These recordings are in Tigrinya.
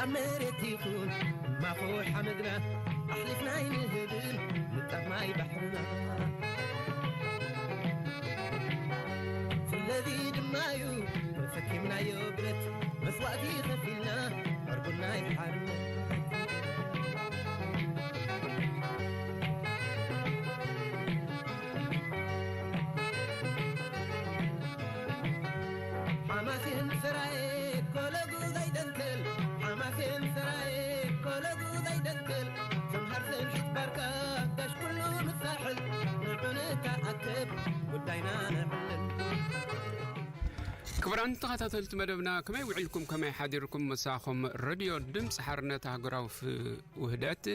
ኣብ መሬት ይኹን ማኹ ሓመድና ኣሕሊፍና ኣይንህብን ንጣብ ማይ ባሕርና። ስለዚ ድማ እዩ ተሰኪምናዮ ብረት መስዋእቲ ከፊልና ዕርቡና ይሓርነት። ሓማሴን ሰራየ ኮለጉ ዘይደንክል፣ ሓማሴን ሰራየ ኮለጉ ዘይደንክል፣ ተምሃር ዘምሽት ባርካ ጋሽ ኩሉ ምሳሕል፣ ንዑ ንተኣከብ ጉዳይና ነዕልል። ክቡራን ተኸታተልቲ መደብና፣ ከመይ ውዒልኩም፣ ከመይ ሓዲርኩም? መሳኹም ረድዮ ድምፂ ሓርነት ኣህጉራዊ ፍ-፣ ውህደት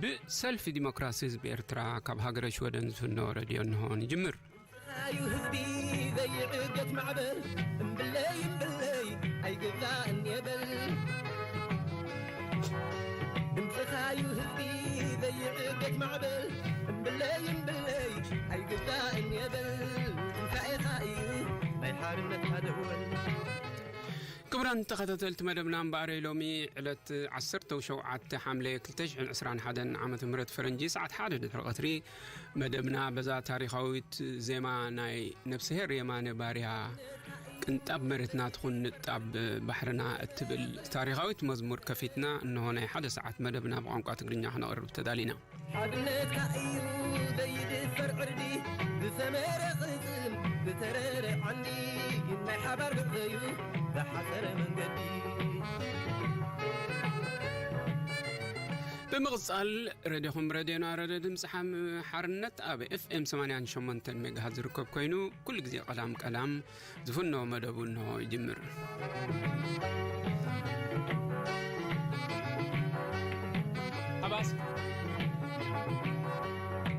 ብሰልፊ ዲሞክራሲ ህዝቢ ኤርትራ ካብ ሃገረ ሽወደን ዝፍኖ ረድዮ እንሆ ንጅምር። እዩ ህዝቢ ዘይዕገት ማዕበል፣ እምብለይ እምብለይ ኣይግዛእን የበል። ድምፅኻ እዩ ህዝቢ ዘይዕገት ማዕበል፣ እምብለይ እምብለይ ኣይግዛእን የበል። ትንሳኤኻ እዩ ናይ ሓርነትና ደወል። ክቡራን ተኸታተልቲ መደብና፣ እምበኣረይ ሎሚ ዕለት ዓሰርተ ሸውዓተ ሓምለ ክልተ ሽሕን ዕስራን ሓደን ዓመተ ምህረት ፈረንጂ፣ ሰዓት ሓደ ድሕሪ ቀትሪ፣ መደብና በዛ ታሪኻዊት ዜማ ናይ ነፍስሄር የማነ ባርያ፣ ቅንጣብ መሬትና ትኹን ንጣብ ባሕርና እትብል ታሪኻዊት መዝሙር ከፊትና፣ እንሆ ናይ ሓደ ሰዓት መደብና ብቋንቋ ትግርኛ ክነቕርብ ተዳሊና። ሓድነትካ እዩ ዘይድፈር ዕርዲ፣ ብሰመረ ቅልጽም፣ ብተረረ ዓንዲ፣ ናይ ሓባር ብዕዩ ዝሓሰረ መንገዲ። ብምቕጻል፣ ረድዮኹም ረድዮና ረድዮ ድምፂ ሓም-፣ ሓርነት ኣብ ኤፍ ኤም ሰማንያን ሸሞንተን ሜጋሃት ዝርከብ ኮይኑ፣ ኩሉ ግዜ ቀዳም ቀዳም ዝፍኖ መደቡ እንሆ ይጅምር። ኣባስ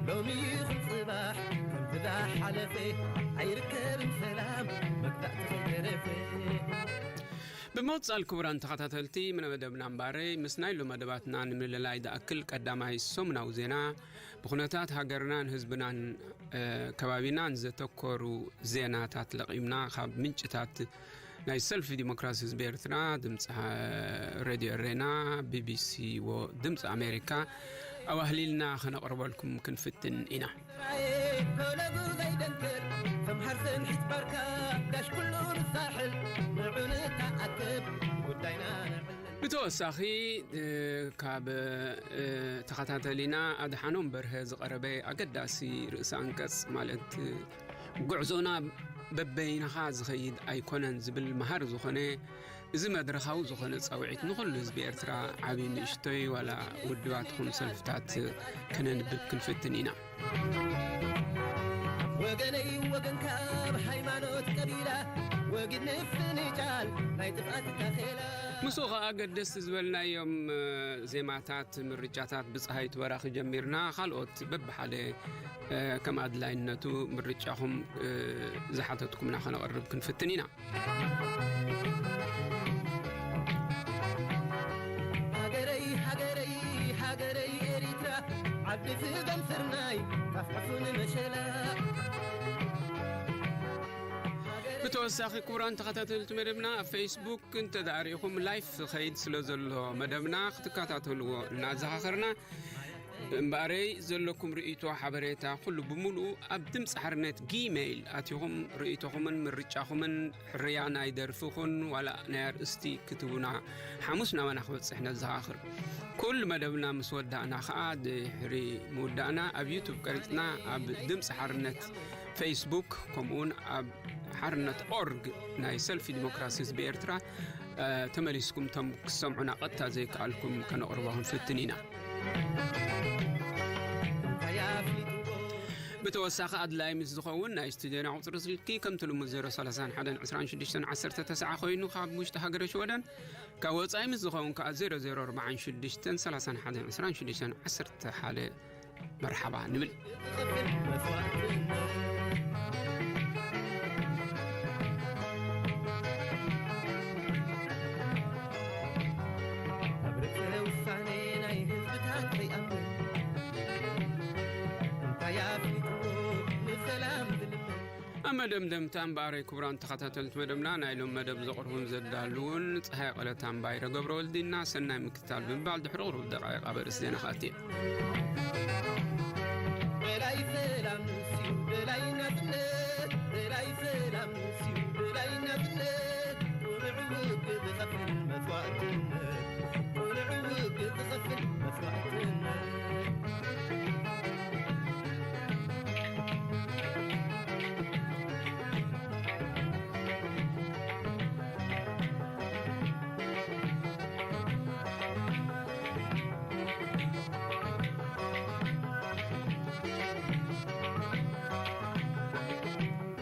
ሎሚ ይኹን ጽባሕ ከምቲ ዝሓለፈ ኣይርከብን ሰላም መግዛእቲ ከይተረፈ። ብምቕጻል ክቡራን ተኸታተልቲ መደብና እምበኣረይ፣ ምስ ናይ ሎም መደባትና ንምልላይ ዝኣክል ቀዳማይ ሰሙናዊ ዜና ብኩነታት ሃገርናን ህዝብናን፣ እ፣ ከባቢናን ዘተኮሩ ዜናታት ለቒምና ካብ ምንጭታት ናይ ሰልፊ ዲሞክራሲ ህዝቢ ኤርትራ፣ ድምፂ፣ እ፣ ሬድዮ ኤሬና፣ ቢ ቢ ሲ ወድምፂ ኣሜሪካ ኣዋህሊልና ከነቕርበልኩም ክንፍትን ኢና። ኮለጉ ዘይደንክር ተምሃር ሰንሒት ባርካ ጋሽ ኩሉ ንሳሕል ንዑ ንተኣከብ ጉዳይና ነዕልል። ብተወሳኺ፣ እ፣ ካብ፣ እ፣ ተኸታተሊና ኣድሓኖም በርሀ ዝቐረበ ኣገዳሲ ርእሰ ኣንቀጽ፣ ማለት፣ እ፣ ጉዕዞና በበይንኻ ዝኸይድ ኣይኮነን ዝብል መሃሪ ዝኾነ፣ እዚ መድረኻዊ ዝኾነ ጻውዒት ንኹሉ ህዝቢ ኤርትራ፣ ዓቢ ንእሽቶይ ዋላ ውድባት ይኹን ሰልፍታት ከነንብብ ክንፍትን ኢና። ወገነይ ወገንካ ብሃይማኖት ቀቢላ ወጊድ ምፍንጫል ናይ ጥፍኣት ታኼላ። ምስኡ ኸኣ ገደስቲ ዝበልናዮም፣ እ፣ ዜማታት፣ ምርጫታት ብጸሃይቱ በራኺ ጀሚርና፣ ካልኦት በብሓደ፣ እ፣ ከም ኣድላይነቱ ምርጫኹም፣ እ፣ ዝሓተትኩምና ከነቕርብ ክንፍትን ኢና። ሃገረይ፣ ሃገረይ፣ ሃገረይ ኤሪትራ፣ ዓዲ ስገም ስርናይ፣ ጣፍ ዕፉን መሸላ። ብተወሳኺ ክቡራን ተኸታተልቲ መደብና፣ ኣብ ፌስቡክ እንተ ደኣ ርኢኹም ላይፍ ዝኸይድ ስለ ዘሎ መደብና ክትከታተልዎ እናዘኻኸርና፣ እምበኣረይ ዘለኩም ርእይቶ፣ ሓበሬታ፣ ኩሉ ብምሉኡ ኣብ ድምፂ ሓርነት ጊሜይል ኣቲኹም ርእይቶኹምን ምርጫኹምን ሕርያ ናይ ደርፊ ኹን ዋላ ናይ ኣርእስቲ ክትቡና ሓሙስ ናባና ክበፅሕ ነዘኻኽር። ኩሉ መደብና ምስ ወዳእና ኸዓ ድሕሪ ምውዳእና ኣብ ዩቱብ ቀሪፅና ኣብ ድምፂ ሓርነት ፌስቡክ ከምኡውን ኣብ ሓርነት ኦርግ ናይ ሰልፊ ዲሞክራሲ ህዝቢ ኤርትራ፣ እ፣ ተመሊስኩም እቶም ክሰምዑና ቀጥታ ዘይከኣልኩም ከነቕርቦ ክንፍትን ኢና። ብተወሳኺ ኣድላዪ ምስ ዝኸውን ናይ ስቱድዮና ቁጽሪ ስልኪ ከምቲ ልሙድ ዜሮ ሰላሳ ሓደን ዕስራን ሽዱሽተን ዓሰርተ ተስዓ ኮይኑ ካብ ውሽጢ ሃገረ ሽወደን፣ ካብ ወጻኢ ምስ ዝኸውን ከኣ ዜሮ ዜሮ ኣርባዓን ሽዱሽተን ሰላሳን ሓደን ዕስራን ሽዱሽተን ዓሰርተ ሓደ መርሓባ ንብል። ኣብ ርእሰ ውሳኔ ናይ ህዝብታት ዘይኣምን፣ እንታይ ኣፍሊጥዎ ንሰላም ዝልምን? ኣብ መደምደምታ እምበኣረይ፣ ክቡራን ተኸታተልቲ መደብና፣ ናይ ሎም መደብ ዘቕርቡን ዘዳልውን ፀሃይ ቀለታ እምባይረ ገብረ ወልዲና፣ ሰናይ ምክትታል ብምባል፣ ድሕሪ ቁሩብ ደቃይቕ ኣብ ርእሲ ዜና ክኣቲ እየ። ደላይ ሰላም ንስዩ፣ ደላይ ናጽነት፣ ደላይ ሰላም ንስዩ፣ ደላይ ናጽነት፣ ቁኑዕ ውግእ ዝኸፍል መስዋእትነት፣ ቁኑዕ ውግእ ዝኸፍል መስዋእትነት።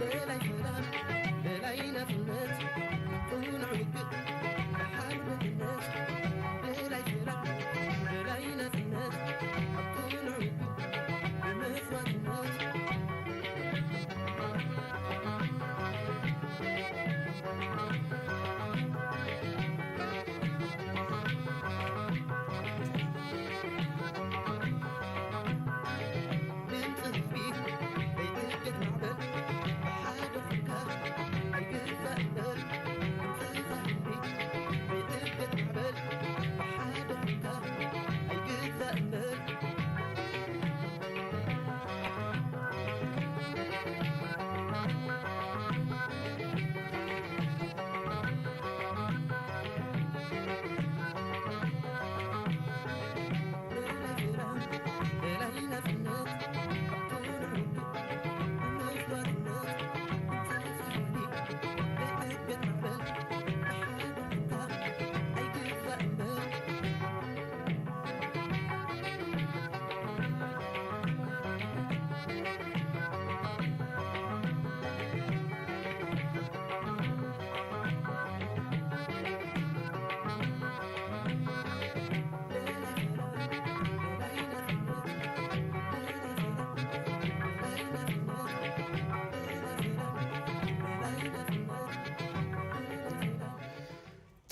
ደላይ ሰላም፣ ደላይ ናጽነት፣ ጽኑዕ ውግእ፣ ሓርበኝነት። ደላይ ሰላም፣ ደላይ ናጽነት፣ ጽኑዕ ውግእ፣ ብመስዋእትነት።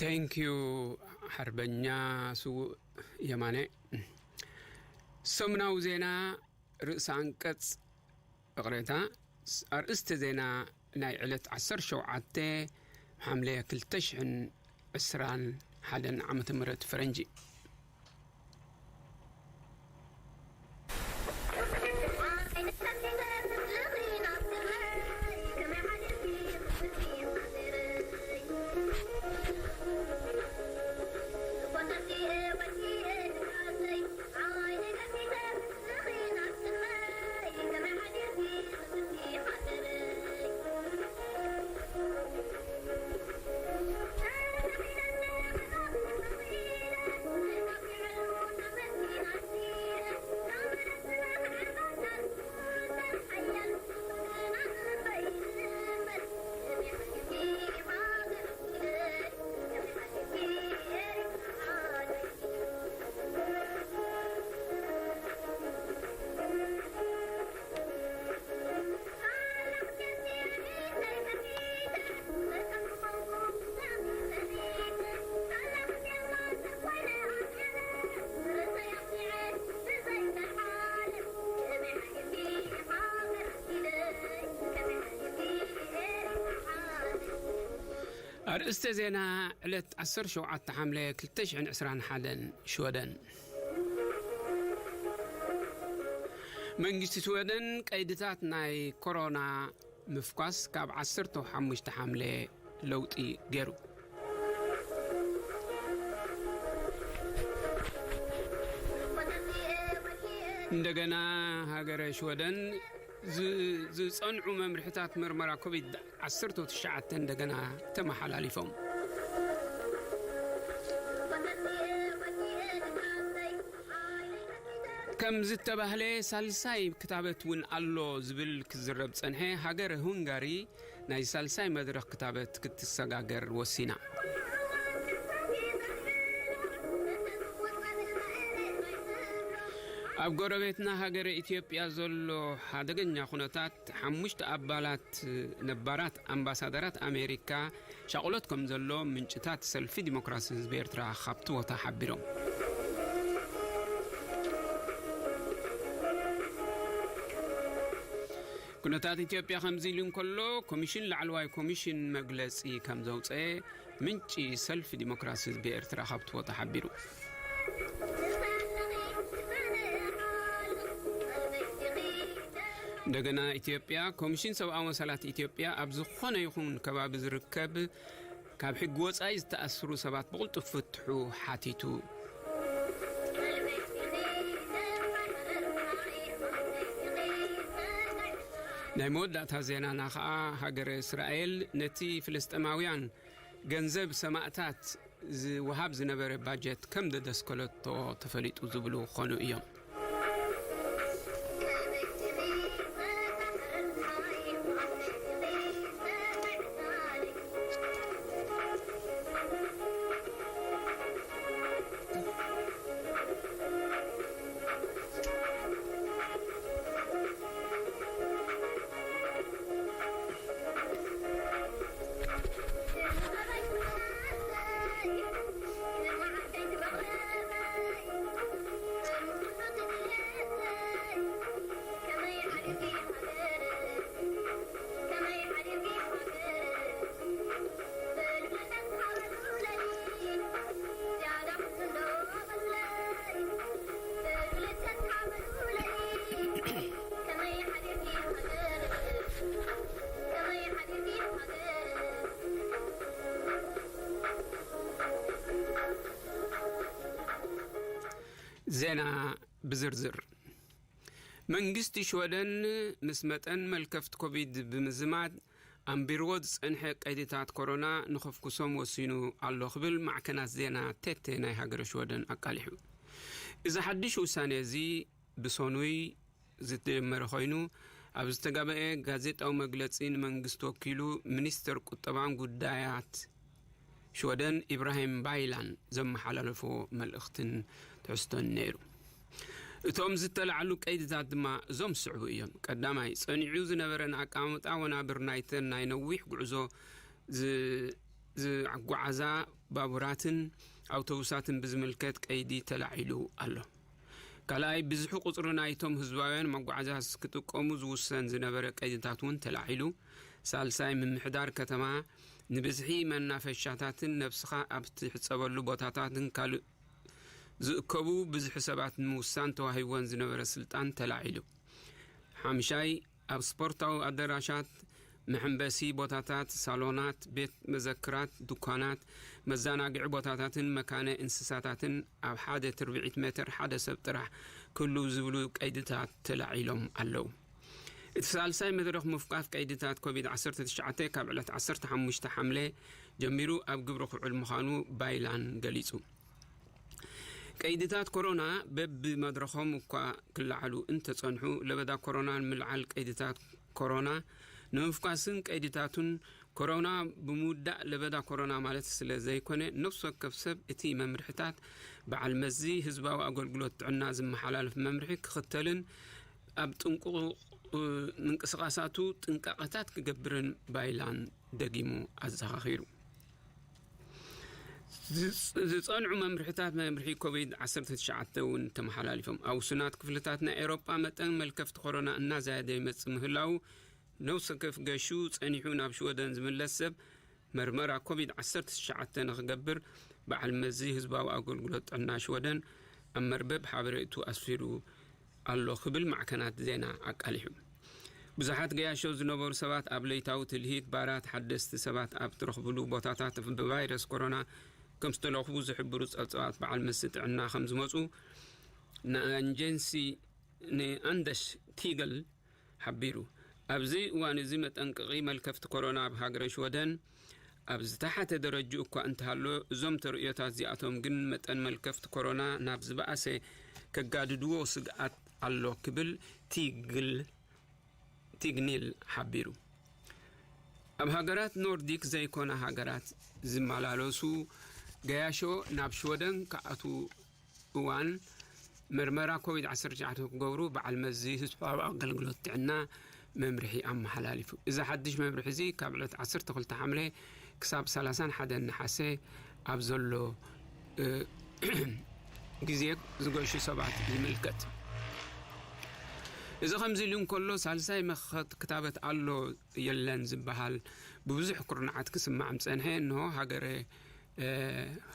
Thank you ሓርበኛ ስዉእ የማነ። ሰሙናዊ ዜና ርእሰ ኣንቀጽ፣ ይቕሬታ፣ ኣርእስተ ዜና ናይ ዕለት ዓሰርተ ሸውዓተ ሓምለ ክልተ ሽሕን ዕስራን ሓደን ዓመተ ምህረት ፈረንጂ። ኣርእስተ ዜና ዕለት ዓሰርተ ሸውዓተ ሓምለ ክልተ ሽሕን ዕስራን ሓደን ሽወደን። መንግስቲ ሽወደን ቀይድታት ናይ ኮሮና ምፍኳስ ካብ ዓሰርተ ሓሙሽተ ሓምለ ለውጢ ገይሩ። እንደገና ሃገረ ሽወደን ዝ-፣ ዝጸንዑ መምርሕታት ምርመራ ኮቪድ ዓሰርተ ትሽዓተ እንደገና ተመሓላሊፎም። ከም ዝተባህለ ሳልሳይ ክታበት እውን ኣሎ ዝብል ክዝረብ ጸንሐ። ሃገረ ሁንጋሪ ናይ ሳልሳይ መድረኽ ክታበት ክትሰጋገር ወሲና። ኣብ ጎረቤትና ሃገረ ኢትዮጵያ ዘሎ ሓደገኛ ኩነታት ሓሙሽተ ኣባላት ነባራት ኣምባሳደራት ኣሜሪካ ሻቕሎት ከም ዘሎ ምንጭታት ሰልፊ ዲሞክራሲ ህዝቢ ኤርትራ ካብቲ ቦታ ሓቢሮም። ኩነታት ኢትዮጵያ ከምዚ ኢሉ እንከሎ፣ ኮሚሽን፣ ላዕለዋይ ኮሚሽን መግለጺ ከም ዘውጸኤ ምንጪ ሰልፊ ዲሞክራሲ ህዝቢ ኤርትራ ካብቲ ቦታ ሓቢሩ። እንደገና ኢትዮጵያ፣ ኮሚሽን ሰብኣዊ መሰላት ኢትዮጵያ ኣብ ዝኾነ ይኹን ከባቢ ዝርከብ ካብ ሕጊ ወጻኢ ዝተኣስሩ ሰባት ብቕልጡፍ ፍትሑ ሓቲቱ። ናይ መወዳእታ ዜናና ኸኣ፣ ሃገረ እስራኤል ነቲ ፍልስጤማውያን ገንዘብ ሰማእታት ዝወሃብ ዝነበረ ባጀት ከም ዘደስከለቶ ተፈሊጡ ዝብሉ ክኾኑ እዮም። ዜና ብዝርዝር። መንግስቲ ሽወደን ምስ መጠን መልከፍቲ ኮቪድ ብምዝማድ ኣንቢርዎ ዝጸንሐ ቀይድታት ኮሮና ንኸፍኩሶም ወሲኑ ኣሎ ክብል ማዕከናት ዜና ቴቴ ናይ ሃገረ ሽወደን ኣቃሊሑ። እዚ ሓድሽ ውሳኔ እዚ ብሰኑይ ዝተጀመረ ኮይኑ፣ ኣብ ዝተጋበአ ጋዜጣዊ መግለጺ ንመንግስቲ ወኪሉ ሚኒስተር ቁጠባን ጉዳያት ሽወደን ኢብራሂም ባይላን ዘመሓላለፎ መልእኽትን ትሕዝቶን ነይሩ። እቶም ዝተላዕሉ ቀይድታት ድማ እዞም ዝስዕቡ እዮም። ቀዳማይ፣ ጸኒዑ ዝነበረን ኣቀማምጣ ወናብር ናይተን ናይ ነዊሕ ጉዕዞ ዝ-፣ ዝጓዓዛ ባቡራትን ኣውቶቡሳትን ብዝምልከት ቀይዲ ተላዒሉ ኣሎ። ካልኣይ፣ ብዝሒ ቁጽሪ ናይቶም ህዝባውያን መጓዓዝያስ ክጥቀሙ ዝውሰን ዝነበረ ቀይድታት እውን ተላዒሉ። ሳልሳይ፣ ምምሕዳር ከተማ ንብዝሒ መናፈሻታትን ነብስኻ ኣብ ትሕጸበሉ ቦታታትን ካልእ ዝእከቡ ብዝሒ ሰባት ንምውሳን ተዋሂብወን ዝነበረ ስልጣን ተላዒሉ። ሓምሻይ፣ ኣብ ስፖርታዊ ኣዳራሻት፣ መሐንበሲ ቦታታት፣ ሳሎናት፣ ቤት መዘክራት፣ ድኳናት፣ መዘናግዒ ቦታታትን መካነ እንስሳታትን ኣብ ሓደ ትርብዒት ሜትር ሓደ ሰብ ጥራሕ ክህልው ዝብሉ ቀይድታት ተላዒሎም ኣለዉ። እቲ ሳልሳይ መድረኽ ምፍቃፍ ቀይድታት ኮቪድ ዓሰርተ ትሽዓተ ካብ ዕለት ዓሰርተ ሓሙሽተ ሓምለ ጀሚሩ ኣብ ግብሪ ክውዕል ምዃኑ ባይላን ገሊጹ። ቀይድታት ኮሮና በብመድረኾም እኳ ክለዓሉ እንተጸንሑ፣ ለበዳ ኮሮናን ምልዓል ቀይድታት ኮሮና ንምፍኳስን ቀይድታቱን ኮሮና ብምውዳእ ለበዳ ኮሮና ማለት ስለ ዘይኮነ፣ ነፍሲ ወከፍ ሰብ እቲ መምርሕታት በዓል መዚ ህዝባዊ ኣገልግሎት ጥዕና ዝመሓላለፍ መምርሒ ክኽተልን ኣብ ጥንቁቕ ምንቅስቓሳቱ ጥንቃቐታት ክገብርን ባይላን ደጊሙ ኣዘኻኺሩ። ዝጽ-፣ ዝጸንዑ መምርሕታት መምርሒ ኮቪድ ዓሰርተ ትሽዓተ እውን ተመሓላሊፎም። ኣብ ውሱናት ክፍልታት ናይ ኤውሮጳ መጠን መልከፍቲ ኮሮና እናዛየደ ይመጽእ ምህላዉ፣ ነፍሲ ወከፍ ገሹ ጸኒሑ ናብ ሽወደን ዝምለስ ሰብ መርመራ ኮቪድ ዓሰርተ ትሽዓተ ንኽገብር በዓል መዚ ህዝባዊ ኣገልግሎት ጥዕና ሽወደን ኣብ መርበብ ሓበሬቱ ኣስፊሩ ኣሎ ክብል ማዕከናት ዜና ኣቃሊሑ። ብዙሓት ገያሾ ዝነበሩ ሰባት ኣብ ለይታዊ ትልሂት ባራት ሓደስቲ ሰባት ኣብ ትረኽብሉ ቦታታት ብቫይረስ ኮሮና ከም ዝተለኽቡ ዝሕብሩ ጸብጻባት በዓል መዚ ጥዕና ከም ዝመጹ ንኣንጀንሲ ንኣንደሽ ቲገል ሓቢሩ። ኣብዚ እዋን እዚ መጠንቀቒ መልከፍቲ ኮሮና ኣብ ሃገረ ሽወደን ኣብ ዝተሓተ ደረጅኡ እኳ እንተሃሎ፣ እዞም ተርእዮታት እዚኣቶም ግን መጠን መልከፍቲ ኮሮና ናብ ዝበኣሰ ከጋድድዎ ስግኣት ኣሎ ክብል ቲግል-፣ ቲግኒል ሓቢሩ። ኣብ ሃገራት ኖርዲክ ዘይኮና ሃገራት ዝመላለሱ ገያሾ ናብ ሽወደን ክኣትዉ እዋን መርመራ ኮቪድ ዓሰርተ ትሽዓተ ክገብሩ በዓል መዚ ህዝባዊ ኣገልግሎት ጥዕና መምርሒ ኣመሓላሊፉ። እዚ ሓድሽ መምርሒ እዚ ካብ ዕለት ዓሰርተ ክልተ ሓምለ ክሳብ ሰላሳን ሓደን ነሓሰ ኣብ ዘሎ፣ እ፣ ግዜ ዝገሹ ሰባት ይምልከት። እዚ ከምዚ ኢሉ እንከሎ፣ ሳልሳይ መኸት ክታበት ኣሎ የለን ዝበሃል ብብዙሕ ኩርናዓት ክስማዕ ምጸንሐ፣ እንሆ ሃገረ፣ እ፣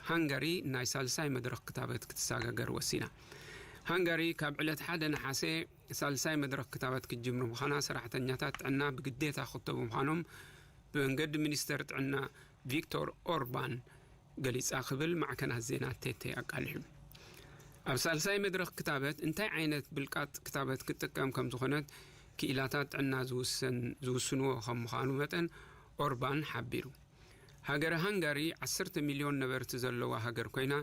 ሃንጋሪ ናይ ሳልሳይ መድረኽ ክታበት ክትሰጋገር ወሲና። ሃንጋሪ ካብ ዕለት ሓደ ነሓሰ ሳልሳይ መድረኽ ክታበት ክትጅምር ምዃና፣ ሰራሕተኛታት ጥዕና ብግዴታ ክኽተቡ ምዃኖም ብመንገዲ ሚኒስተር ጥዕና ቪክቶር ኦርባን ገሊጻ ክብል ማዕከናት ዜና ቴቴ ኣቃሊሑ። ኣብ ሳልሳይ መድረኽ ክታበት እንታይ ዓይነት ብልቃጥ ክታበት ክጥቀም ከም ዝኾነት ክኢላታት ጥዕና ዝውሰን-፣ ዝውስንዎ ከም ምዃኑ መጠን ኦርባን ሓቢሩ። ሃገረ ሃንጋሪ ዓሰርተ ሚልዮን ነበርቲ ዘለዋ ሃገር ኮይና፣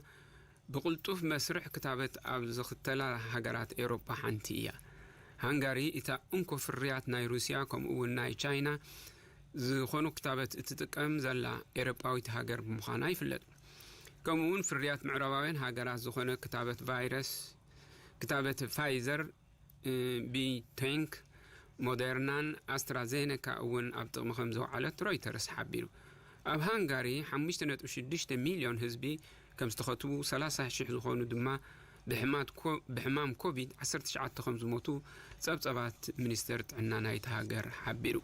ብቕልጡፍ መስርሕ ክታበት ኣብ ዝኽተላ ሃገራት ኤውሮጳ ሓንቲ እያ። ሃንጋሪ እታ እንኮ ፍርያት ናይ ሩስያ ከምኡ እውን ናይ ቻይና ዝኾኑ ክታበት እትጥቀም ዘላ ኤውሮጳዊት ሃገር ብምዃና ይፍለጥ። ከምኡ እውን ፍርያት ምዕራባውያን ሃገራት ዝኾነ ክታበት ቫይረስ፣ ክታበት ፋይዘር፣ እ፣ ቢቴንክ፣ ሞደርናን ኣስትራዜነካ እውን ኣብ ጥቕሚ ከም ዘውዓለት ሮይተርስ ሓቢሩ። ኣብ ሃንጋሪ ሓሙሽተ ነጥቢ ሽዱሽተ ሚልዮን ህዝቢ ከም ዝተኸትቡ፣ ሰላሳ ሽሕ ዝኾኑ ድማ ብሕማት ኮ-፣ ብሕማም ኮቪድ ዓሰርተ ትሽዓተ ከም ዝሞቱ ጸብጸባት ሚኒስተር ጥዕና ናይቲ ሃገር ሓቢሩ።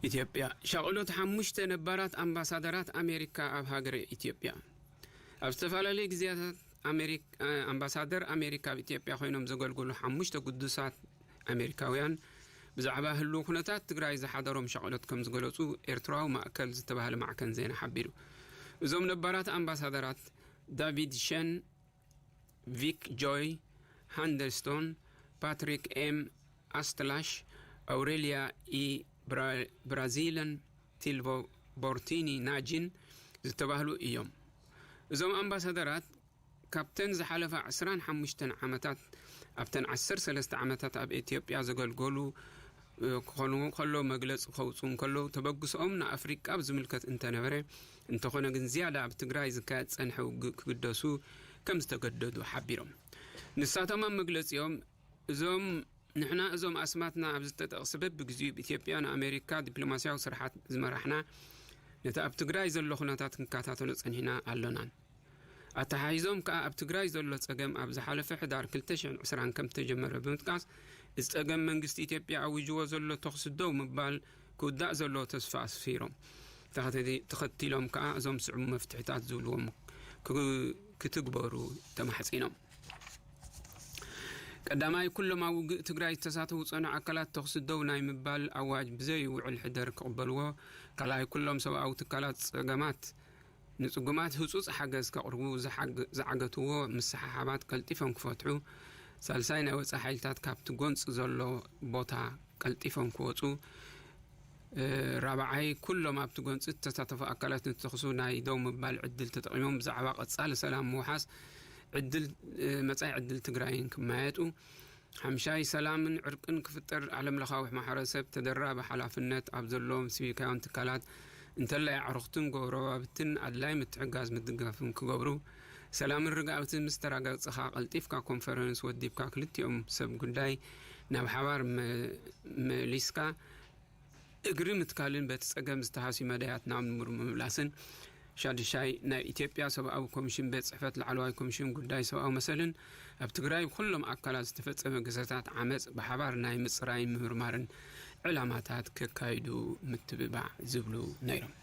ኢትዮጵያ፣ ሻቕሎት ሓሙሽተ ነባራት ኣምባሳደራት ኣሜሪካ ኣብ ሃገረ ኢትዮጵያ። ኣብ ዝተፈላለዩ ግዜያት ኣሜሪክ-፣ ኣምባሳደር ኣሜሪካ ኣብ ኢትዮጵያ ኮይኖም ዘገልግሉ ሓሙሽተ ግዱሳት ኣሜሪካውያን ብዛዕባ ህልው ኩነታት ትግራይ ዝሓደሮም ሻቕሎት ከም ዝገለጹ ኤርትራዊ ማእከል ዝተባህለ ማዕከን ዜና ሓቢሩ። እዞም ነባራት ኣምባሳደራት ዳቪድ ሸን፣ ቪክ ጆይ ሃንደርስቶን፣ ፓትሪክ ኤም ኣስትላሽ፣ ኣውሬልያ ኢ ብራ-፣ ብራዚልን ቲልቮ ቦርቲኒ ናጂን ዝተባህሉ እዮም። እዞም ኣምባሳደራት ካብተን ዝሓለፋ ዕስራን ሓሙሽተን ዓመታት፣ ኣብተን ዓሰርተ ሰለስተ ዓመታት ኣብ ኢትዮጵያ ዘገልገሉ፣ እ፣ ክኾኑ ከሎ መግለጺ ከውጽኡ እንከለዉ፣ ተበግሶኦም ንኣፍሪቃ ብዝምልከት እንተነበረ፣ እንተኾነ ግን ዝያዳ ኣብ ትግራይ ዝካየድ ጸንሐ ውግእ ክግደሱ ከም ዝተገደዱ ሓቢሮም። ንሳቶም ኣብ መግለጺኦም፣ እዞም፣ ንሕና እዞም ኣስማትና ኣብ ዝተጠቕሰ በብግዚኡ ብኢትዮጵያ ንኣሜሪካ ዲፕሎማስያዊ ስርሓት ዝመራሕና፣ ነቲ ኣብ ትግራይ ዘሎ ኩነታት ክንከታተሎ ጸኒሕና ኣሎናን። ኣተሓሒዞም ከኣ ኣብ ትግራይ ዘሎ ጸገም ኣብ ዝሓለፈ ሕዳር ክልተ ሽሕን ዕስራን ከም ዝተጀመረ ብምጥቃስ፣ እዚ ጸገም መንግስቲ ኢትዮጵያ ኣዊጅዎ ዘሎ ተኹሲ ደው ምባል ክውዳእ ዘለዎ ተስፋ ኣስፊሮም። ተኸቲ-፣ ተኸቲሎም ከኣ እዞም ስዑብ መፍትሒታት ዝብልዎም ክ-፣ ክትግበሩ ተማሕጺኖም። ቀዳማይ፣ ኩሎም ኣብ ውግእ ትግራይ ዝተሳተፉ ዝጸንሑ ኣካላት ተኹሲ ደው ናይ ምባል ኣዋጅ ብዘይ ውዕል ሕደር ክቕበልዎ። ካልኣይ፣ ኩሎም ሰብኣዊ ትካላት ጸገማት ንጽጉማት ህጹጽ ሓገዝ ከቕርቡ ዝሓግ-፣ ዝዓገትዎ ምስሕሓባት ቀልጢፎም ክፈትሑ። ሳልሳይ፣ ናይ ወጻኢ ሓይልታት ካብቲ ጎንጺ ዘሎ ቦታ ቀልጢፎም ክወጹ። እ፣ ራብዓይ፣ ኩሎም ኣብቲ ጎንጺ ዝተሳተፉ ኣካላት ንተኹሱ ናይ ደው ምባል ዕድል ተጠቒሞም ብዛዕባ ቀጻሊ ሰላም ምውሓስ ዕድል፣ እ፣ መጻኢ ዕድል ትግራይን ክመያየጡ። ሓምሻይ፣ ሰላምን ዕርቅን ክፍጠር ዓለምለኻዊ ማሕበረሰብ ተደራቢ ሓላፍነት ኣብ ዘለዎም ሲቪካውያን ትካላት፣ እንተላይ ኣዕሩኽትን ጎረባብትን ኣድላይ ምትሕጋዝ ምድጋፍን ክገብሩ። ሰላምን ርግኣትን ምስ ተረጋግጸኻ ቀልጢፍካ ኮንፈረንስ ወዲብካ ክልቲኦም ሰብ ጉዳይ ናብ ሓባር መ-፣ መሊስካ እግሪ ምትካልን በቲ ጸገም ዝተሃስዩ መዳያት ናብ ንቡር ምምላስን። ሻድሻይ፣ ናይ ኢትዮጵያ ሰብኣዊ ኮሚሽን ቤት ጽሕፈት ላዕለዋይ ኮሚሽን ጉዳይ ሰብኣዊ መሰልን ኣብ ትግራይ ብኩሎም ኣካላት ዝተፈጸመ ግሰታት ዓመጽ ብሓባር ናይ ምጽራይን ምምርማርን ዕላማታት ከካይዱ ምትብባዕ ዝብሉ ነይሮም።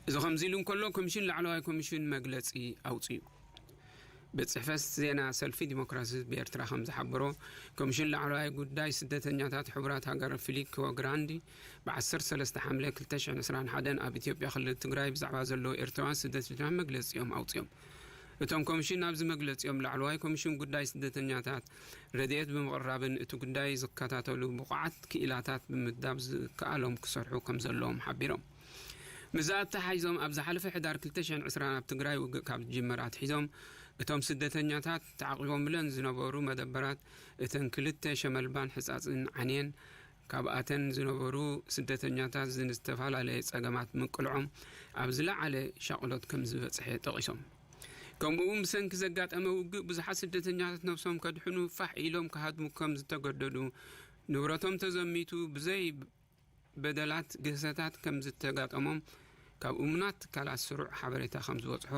እዚ ከምዚ ኢሉ እንከሎ፣ ኮሚሽን ላዕለዋይ ኮሚሽን መግለጺ ኣውጺኡ። ቤት ጽሕፈት ዜና ሰልፊ ዲሞክራሲ ህዝቢ ኤርትራ ከም ዝሓበሮ፣ ኮሚሽን ላዕለዋይ ጉዳይ ስደተኛታት ሕቡራት ሃገራት ፊሊክስ ግራንዲ ብ ዓሰርተ ሰለስተ ሓምለ ክልተ ሽሕን ዕስራን ሓደን ኣብ ኢትዮጵያ ክልል ትግራይ ብዛዕባ ዘለዉ ኤርትራውያን ስደተኛታት መግለጺኦም ኣውጺኦም። እቶም ኮሚሽን ኣብዚ መግለጺኦም፣ ላዕለዋይ ኮሚሽን ጉዳይ ስደተኛታት ረድኤት ብምቕራብን እቲ ጉዳይ ዝከታተሉ ብቑዓት ክኢላታት ብምምዳብ ዝከኣሎም ክሰርሑ ከም ዘለዎም ሓቢሮም። ምስዚ ኣተሓሒዞም፣ ኣብ ዝሓለፈ ሕዳር ክልተ ሽሕን ዕስራን ኣብ ትግራይ ውግእ ካብ ዝጅመር ኣትሒዞም፣ እቶም ስደተኛታት ተዓቒቦምለን ዝነበሩ መደበራት፣ እተን ክልተ ሸመልባን ሕጻጽን ዓንየን፣ ካብኣተን ዝነበሩ ስደተኛታት ዝተፈላለየ ጸገማት ምቅልዖም ኣብ ዝለዓለ ሻቕሎት ከም ዝበጽሐ ጠቒሶም። ከምኡ እውን ብሰንኪ ዘጋጠመ ውግእ ብዙሓት ስደተኛታት ነብሶም ከድሕኑ ፋሕ ኢሎም ክሃድሙ ከም ዝተገደዱ፣ ንብረቶም ተዘሚቱ ብዘይ በደላት ግህሰታት ከም ዝተጋጠሞም ካብ እሙናት ትካላት ስሩዕ ሓበሬታ ከም ዝበጽሖ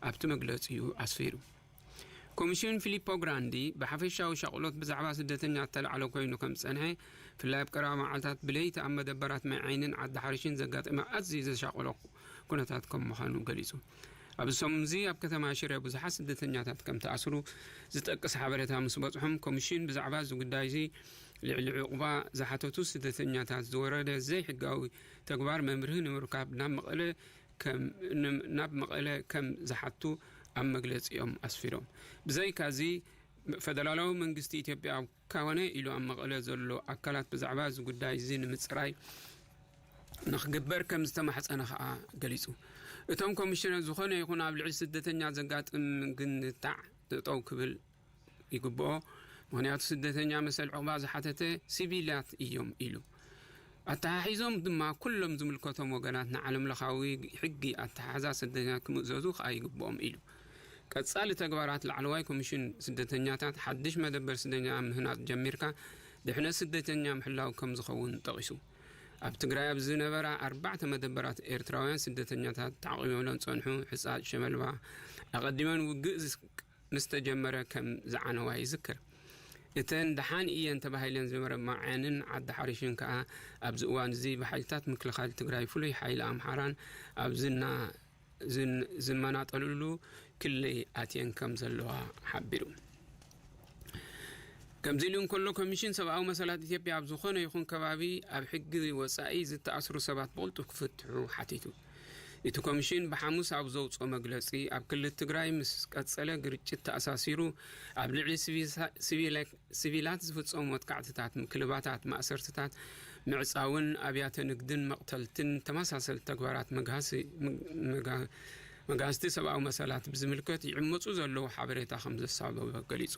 ኣብቲ መግለጺኡ ኣስፊሩ። ኮሚሽን ፊሊፖ ግራንዲ ብሓፈሻዊ ሻቕሎት ብዛዕባ ስደተኛ እተላዕለ ኮይኑ ከም ዝጸንሐ፣ ብፍላይ ኣብ ቀረባ መዓልታት ብለይቲ ኣብ መደበራት ማይ ዓይንን ዓዲ ሓሪሽን ዘጋጠመ ኣዝዩ ዘሻቕሎ ኩነታት ከም ምዃኑ ገሊጹ። ኣብዚ ሰሙን እዚ ኣብ ከተማ ሽረ ብዙሓት ስደተኛታት ከም ተኣስሩ ዝጠቅስ ሓበሬታ ምስ በጽሖም፣ ኮሚሽን ብዛዕባ እዚ ጉዳይ እዚ ልዕሊ ዕቑባ ዝሓተቱ ስደተኛታት ዝወረደ ዘይሕጋዊ ተግባር መምርሂ ንምርካብ ናብ መቐለ ከም ን- ናብ መቐለ ከም ዝሓቱ ኣብ መግለጺኦም ኣስፊሮም። ብዘይካዚ፣ ፈደራላዊ መንግስቲ ኢትዮጵያ ኣብ ካወነ ኢሉ ኣብ መቐለ ዘሎ ኣካላት ብዛዕባ እዚ ጉዳይ እዚ ንምጽራይ ንክግበር ከም ዝተማሕጸነ ከኣ ገሊጹ። እቶም ኮሚሽነር፣ ዝኾነ ይኹን ኣብ ልዕሊ ስደተኛ ዘጋጥም ምግንታዕ ጠጠው ክብል ይግብኦ። ምኽንያቱ፣ ስደተኛ መሰል ዕቑባ ዝሓተተ ሲቪላት እዮም ኢሉ። ኣተሓሒዞም ድማ፣ ኩሎም ዝምልከቶም ወገናት ንዓለም ለኻዊ ሕጊ ኣተሓሕዛ ስደተኛ ክምእዘዙ ከኣ ይግብኦም ኢሉ። ቀጻሊ ተግባራት ላዕለዋይ ኮሚሽን ስደተኛታት፣ ሓድሽ መደበር ስደተኛ ምህናጽ ጀሚርካ ድሕነት ስደተኛ ምሕላው ከም ዝኸውን ጠቒሱ። ኣብ ትግራይ ኣብ ዝነበራ ኣርባዕተ መደበራት፣ ኤርትራውያን ስደተኛታት ተዓቒቦም ዝጸንሑ ሕጻጽ ሸመልባ፣ ኣቐዲመን ውግእ ምስ ተጀመረ ከም ዝዓነዋ ይዝክር። እተን ደሓን እየን ተባሂለን ዝነበረ ማዓንን ዓዲ ሓሪሽን ከኣ፣ ኣብዚ እዋን እዚ ብሓይልታት ምክልኻል ትግራይ፣ ፍሉይ ሓይሊ ኣምሓራን ኣብ ዝና- ዝን- ዝመናጠልሉ ክሊ ኣትየን ከም ዘለዋ ሓቢሩ። ከምዚ ኢሉ እንከሎ፣ ኮሚሽን ሰብኣዊ መሰላት ኢትዮጵያ ኣብ ዝኾነ ይኹን ከባቢ ኣብ ሕጊ ወጻኢ ዝተኣስሩ ሰባት ብቕልጡፍ ክፍትሑ ሓቲቱ። እቲ ኮሚሽን ብሓሙስ ኣብ ዘውፅኦ መግለፂ፣ ኣብ ክልል ትግራይ ምስ ቀፀለ ግርጭት ተኣሳሲሩ ኣብ ልዕሊ ሲቪሳ- ሲቪላ- ሲቪላት ዝፍፀሙ መጥቃዕትታት፣ ምክልባታት፣ ማእሰርትታት፣ ምዕፃውን ኣብያተ ንግድን መቕተልትን ተመሳሰልቲ ተግባራት መግሃሲ- መጋ- መጋህስቲ ሰብኣዊ መሰላት ብዝምልከት ይዕመፁ ዘለዉ ሓበሬታ ከም ዘሳበበ ገሊፁ።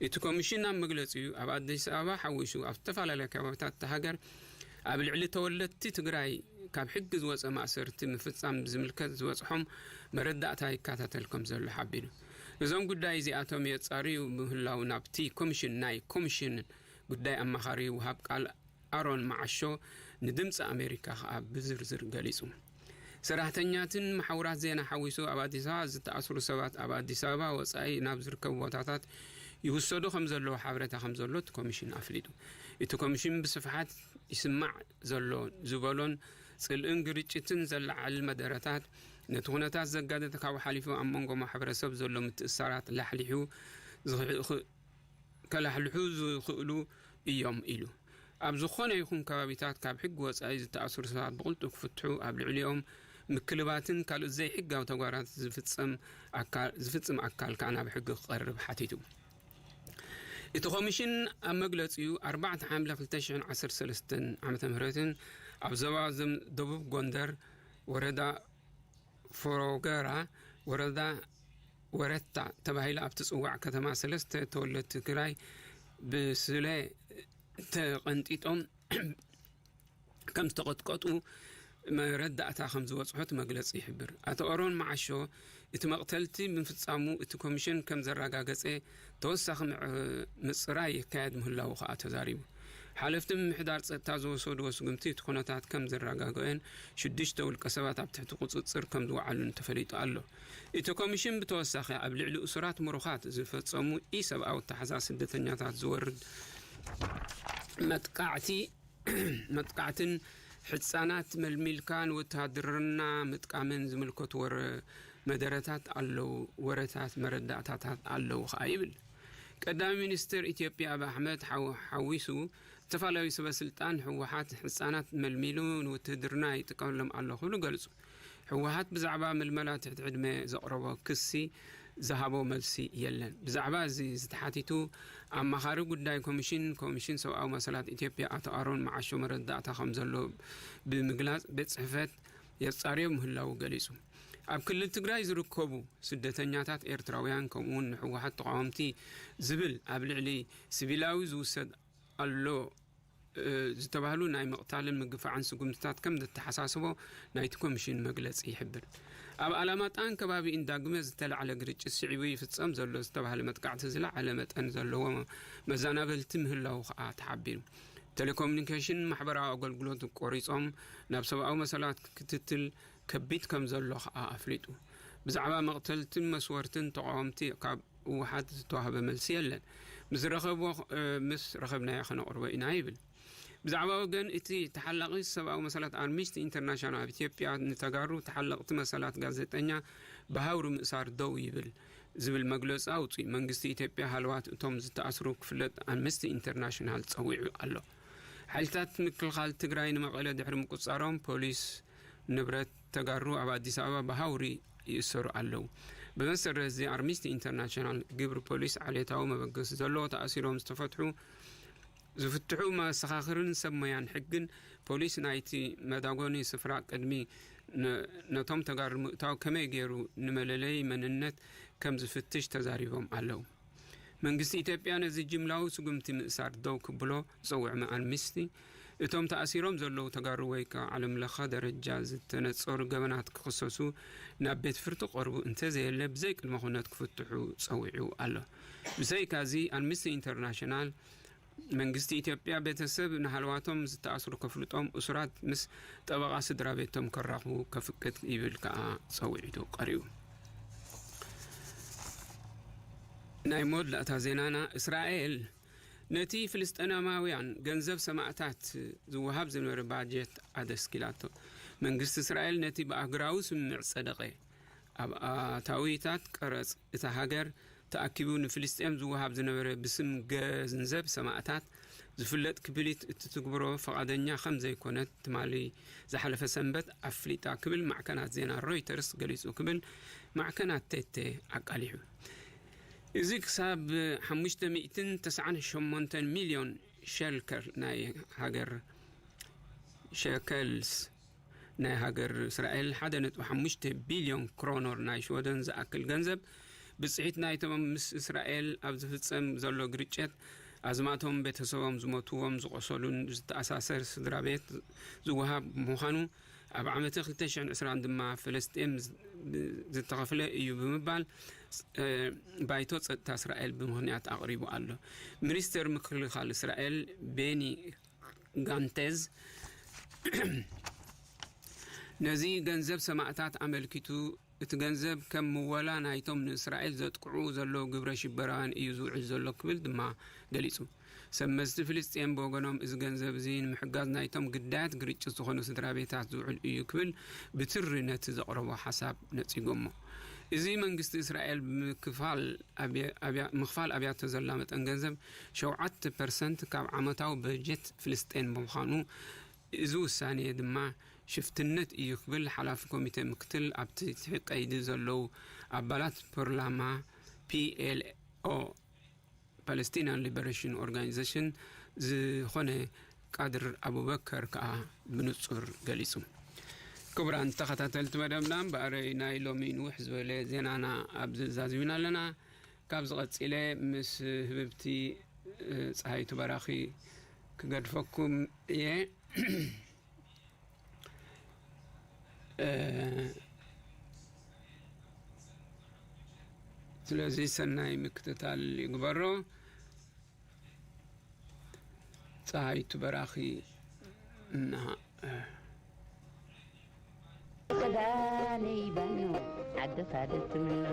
እቲ ኮሚሽን ኣብ መግለፂኡ፣ ኣብ ኣዲስ ኣበባ ሓዊሱ ኣብ ዝተፈላለዩ ከባቢታት እታ ሃገር ኣብ ልዕሊ ተወለድቲ ትግራይ ካብ ሕጊ ዝወፀ ማእሰርቲ ምፍፃም ዝምልከት ዝበፅሖም መረዳእታ ይከታተል ከም ዘሎ ሓቢሩ። እዞም ጉዳይ እዚኣቶም የፃርዩ ምህላው ናብቲ ኮሚሽን ናይ ኮሚሽን ጉዳይ ኣማኻሪ ወሃብ ቃል ኣሮን መዓሾ ንድምፂ ኣሜሪካ ከኣ ብዝርዝር ገሊጹ። ሰራሕተኛትን መሓውራት ዜና ሓዊሱ ኣብ ኣዲስ ኣበባ ዝተኣስሩ ሰባት ኣብ ኣዲስ ኣበባ ወጻኢ ናብ ዝርከቡ ቦታታት ይውሰዱ ከም ዘለዉ ሓበሬታ ከም ዘሎ እቲ ኮሚሽን ኣፍሊጡ። እቲ ኮሚሽን ብስፍሓት ይስማዕ ዘሎ ዝበሎን ጽልእን ግርጭትን ዘለዓዕል መደረታት፣ ነቲ ኩነታት ዘጋደደ ካብኡ ሓሊፉ ኣብ መንጎ ማሕበረሰብ ዘሎ ምትእስሳራት ላሕሊሑ ዝኽ- ከላሕልሑ ዝኽእሉ እዮም ኢሉ። ኣብ ዝኾነ ይኹን ከባቢታት ካብ ሕጊ ወጻኢ ዝተኣስሩ ሰባት ብቕልጡፍ ክፍትሑ፣ ኣብ ልዕሊኦም ምክልባትን ካልኦት ዘይሕጋዊ ተግባራት ዝፍጸም ኣካል- ዝፍጽም ኣካል ከኣ ናብ ሕጊ ክቐርብ ሓቲቱ። እቲ ኮሚሽን ኣብ መግለጺኡ፣ ኣርባዕተ ሓምለ ክልተ ሽሕን ዓሰርተ ሰለስተን ዓመተ ምህረትን ኣብ ዞባ ዘም- ደቡብ ጎንደር ወረዳ ፎሮገራ ወረዳ ወረታ ተባሂላ ኣብ ትጽዋዕ ከተማ ሰለስተ ተወለድቲ ትግራይ ብስለ ተቐንጢጦም ከም ዝተቐጥቀጡ መረዳእታ ከም ዝበጽሖ እቲ መግለጺ ይሕብር። ኣቶ ኦሮን መዓሾ፣ እቲ መቕተልቲ ምፍጻሙ እቲ ኮሚሽን ከም ዘረጋገጸ፣ ተወሳኺ ምዕ- ምጽራይ ይካየድ ምህላዉ ከኣ ተዛሪቡ። ሓለፍቲ ምምሕዳር ጸጥታ ዝወሰድዎ ስጉምቲ እቲ ኩነታት ከም ዘረጋገኦን ሽዱሽተ ውልቀ ሰባት ኣብ ትሕቲ ቁጽጽር ከም ዝወዓሉን ተፈሊጡ ኣሎ። እቲ ኮሚሽን ብተወሳኺ ኣብ ልዕሊ እሱራት ምሩኻት ዝፈጸሙ ኢሰብኣዊ ኣተሓሕዛ ስደተኛታት ዝወርድ መጥቃዕቲ መጥቃዕትን ሕጻናት መልሚልካ ንወተሃድርና ምጥቃምን ዝምልከቱ ወረ- መደረታት ኣለዉ፣ ወረታት መረዳእታታት ኣለዉ ከኣ ይብል። ቀዳማይ ሚኒስትር ኢትዮጵያ ኣብይ ኣሕመድ ሓው- ሓዊሱ ዝተፈላለዩ ሰበ ስልጣን ህወሓት ሕጻናት መልሚሉ ንውትህድርና ይጥቀመሎም ኣሎ ክብሉ ገልጹ። ህወሓት ብዛዕባ ምልመላ ትሕቲ ዕድመ ዘቕረቦ ክሲ ዝሃቦ መልሲ የለን። ብዛዕባ እዚ ዝተሓቲቱ ኣማኻሪ ጉዳይ ኮሚሽን ኮሚሽን ሰብኣዊ መሰላት ኢትዮጵያ ኣቶ ኣሮን መዓሾ መረዳእታ ከም ዘሎ ብምግላጽ ቤት ጽሕፈት የጻርዮ ምህላዉ ገሊጹ። ኣብ ክልል ትግራይ ዝርከቡ ስደተኛታት ኤርትራውያን ከምኡውን ንህወሓት ተቓወምቲ ዝብል ኣብ ልዕሊ ሲቪላዊ ዝውሰድ ኣሎ ዝተባህሉ ናይ ምቕታልን ምግፋዕን ስጉምትታት ከም ዘተሓሳስቦ ናይቲ ኮሚሽን መግለጺ ይሕብር። ኣብ ኣላማጣን ከባቢኡን ዳግመ ዝተላዕለ ግርጭት ስዒቡ ይፍጸም ዘሎ ዝተባህለ መጥቃዕቲ ዝለዓለ መጠን ዘለዎ መዛናበልቲ ምህላዉ ከኣ ተሓቢሩ። ቴሌኮሙኒኬሽን ማሕበራዊ ኣገልግሎት ቆሪጾም ናብ ሰብኣዊ መሰላት ክትትል ከቢድ ከም ዘሎ ከኣ ኣፍሊጡ። ብዛዕባ መቕተልትን መስወርትን ተቓወምቲ ካብ ህወሓት ዝተዋህበ መልሲ የለን። ምስ ረኸብዎ፣ እ፣ ምስ ረኸብናዮ ከነቕርቦ ኢና ይብል። ብዛዕባ ወገን እቲ ተሓላቒ ሰብኣዊ መሰላት ኣምነስቲ ኢንተርናሽናል ኣብ ኢትዮጵያ ንተጋሩ ተሓለቕቲ መሰላት ጋዜጠኛ ብሃውሪ ምእሳር ደው ይብል ዝብል መግለፂ ኣውፅኡ። መንግስቲ ኢትዮጵያ ሃለዋት እቶም ዝተኣስሩ ክፍለጥ ኣምነስቲ ኢንተርናሽናል ፀዊዑ ኣሎ። ሓይልታት ምክልኻል ትግራይ ንመቐለ ድሕሪ ምቁፃሮም ፖሊስ ንብረት ተጋሩ ኣብ ኣዲስ ኣበባ ብሃውሪ ይእሰሩ ኣለዉ። ብመሰረት እዚ ኣምነስቲ ኢንተርናሽናል ግብሪ ፖሊስ ዓሌታዊ መበገሲ ዘለዎ ተኣሲሮም ዝተፈትሑ ዝፍትሑ መሰኻኽርን ሰብ ሞያን ሕግን ፖሊስ ናይቲ መዳጎኒ ስፍራ ቅድሚ ነ-፣ ነቶም ተጋሩ ምእታው ከመይ ገይሩ ንመለለዪ መንነት ከም ዝፍትሽ ተዛሪቦም ኣለዉ። መንግስቲ ኢትዮጵያ ነዚ ጅምላዊ ስጉምቲ ምእሳር ደው ክብሎ ዝጸውዕ ኣምነስቲ፣ እቶም ተኣሲሮም ዘለዉ ተጋሩ ወይ ከዓ ዓለም ለኸ ደረጃ ዝተነጸሩ ገበናት ክኽሰሱ ናብ ቤት ፍርዲ ቀርቡ እንተዘየለ ብዘይ ቅድመ ኩነት ክፍትሑ ጸዊዑ ኣሎ። ብዘይካዚ ኣምነስቲ ኢንተርናሽናል መንግስቲ ኢትዮጵያ ቤተሰብ ንሃለዋቶም ዝተኣስሩ ከፍልጦም፣ እሱራት ምስ ጠበቓ ስድራ ቤቶም ከራኽቡ ከፍቅድ ይብል ከኣ ጸውዒቱ ቀሪቡ። ናይ መወዳእታ ዜናና፣ እስራኤል ነቲ ፍልስጤናማውያን ገንዘብ ሰማእታት ዝወሃብ ዝነበረ ባጀት ኣደስኪላቶ። መንግስቲ እስራኤል ነቲ ብኣህጉራዊ ስምምዕ ዝጸደቐ ኣብ ኣታዊታት ቀረጽ እታ ሃገር ተኣኪቡ ንፍልስጤም ዝወሃብ ዝነበረ ብስም ገንዘብ ሰማእታት ዝፍለጥ ክፍሊት እትትግብሮ ፈቓደኛ ከም ዘይኮነት ትማሊ ዝሓለፈ ሰንበት ኣፍሊጣ ክብል ማዕከናት ዜና ሮይተርስ ገሊጹ ክብል ማዕከናት ቴቴ ኣቃሊሑ። እዚ ክሳብ ሓሙሽተ ሚእትን ተስዓን ሸሞንተን ሚልዮን ሸልከር ናይ ሃገር ሸከልስ ናይ ሃገር እስራኤል ሓደ ነጥቢ ሓሙሽተ ቢልዮን ክሮኖር ናይ ሽወደን ዝኣክል ገንዘብ ብጽሒት ናይቶም ምስ እስራኤል ኣብ ዝፍጸም ዘሎ ግርጨት ኣዝማቶም፣ ቤተሰቦም፣ ዝሞትዎም፣ ዝቆሰሉን ዝተኣሳሰር ስድራ ቤት ዝወሃብ ምዃኑ ኣብ ዓመተ ክልተ ሽሕን ዕስራን ድማ ፍልስጤም ዝ-፣ ዝተኸፍለ እዩ ብምባል፣ እ፣ ባይቶ ጸጥታ እስራኤል ብምኽንያት ኣቕሪቡ ኣሎ። ሚኒስተር ምክልኻል እስራኤል ቤኒ ጋንቴዝ ነዚ ገንዘብ ሰማእታት ኣመልኪቱ፣ እቲ ገንዘብ ከም ምወላ ናይቶም ንእስራኤል ዘጥቅዑ ዘለዉ ግብረ ሽበራውያን እዩ ዝውዕል ዘሎ ክብል ድማ ገሊጹ። ሰብ መዚ ፍልስጤም ብወገኖም፣ እዚ ገንዘብ እዚ ንምሕጋዝ ናይቶም ግዳያት ግርጭት ዝኾኑ ስድራ ቤታት ዝውዕል እዩ ክብል ብትሪ ነቲ ዘቕረቦ ሓሳብ ነጺጎሞ። እዚ መንግስቲ እስራኤል ብምክፋል ኣብያ-፣ ኣብያ-፣ ምኽፋል ኣብያቶ ዘላ መጠን ገንዘብ ሸውዓተ ፐርሰንት ካብ ዓመታዊ በጀት ፍልስጤን ብምዃኑ፣ እዚ ውሳኔ ድማ ሽፍትነት እዩ ክብል ሓላፊ ኮሚቴ ምክትል ኣብቲ ትሕቲ ቀይዲ ዘለዉ ኣባላት ፓርላማ ፒ ኤል ኦ፣ ፓለስቲናን ሊበሬሽን ኦርጋኒዜሽን፣ ዝኾነ ቃድር ኣቡበከር ከኣ ብንጹር ገሊጹ። ክቡራን ተኸታተልቲ መደብና፣ እምበኣር ናይ ሎሚ ንውሕ ዝበለ ዜናና ኣብዚ ዛዚምና ኣለና። ካብዚ ቀጺለ ምስ ህብብቲ፣ እ፣ ጸሃይቱ በራኺ ክገድፈኩም እየ። እ፣ ስለዚ ሰናይ ምክትታል ይግበሮ። ጸሃይቱ በራኺ እና ክዳነይ ባኖ ዓዲ ካደት ምኖ።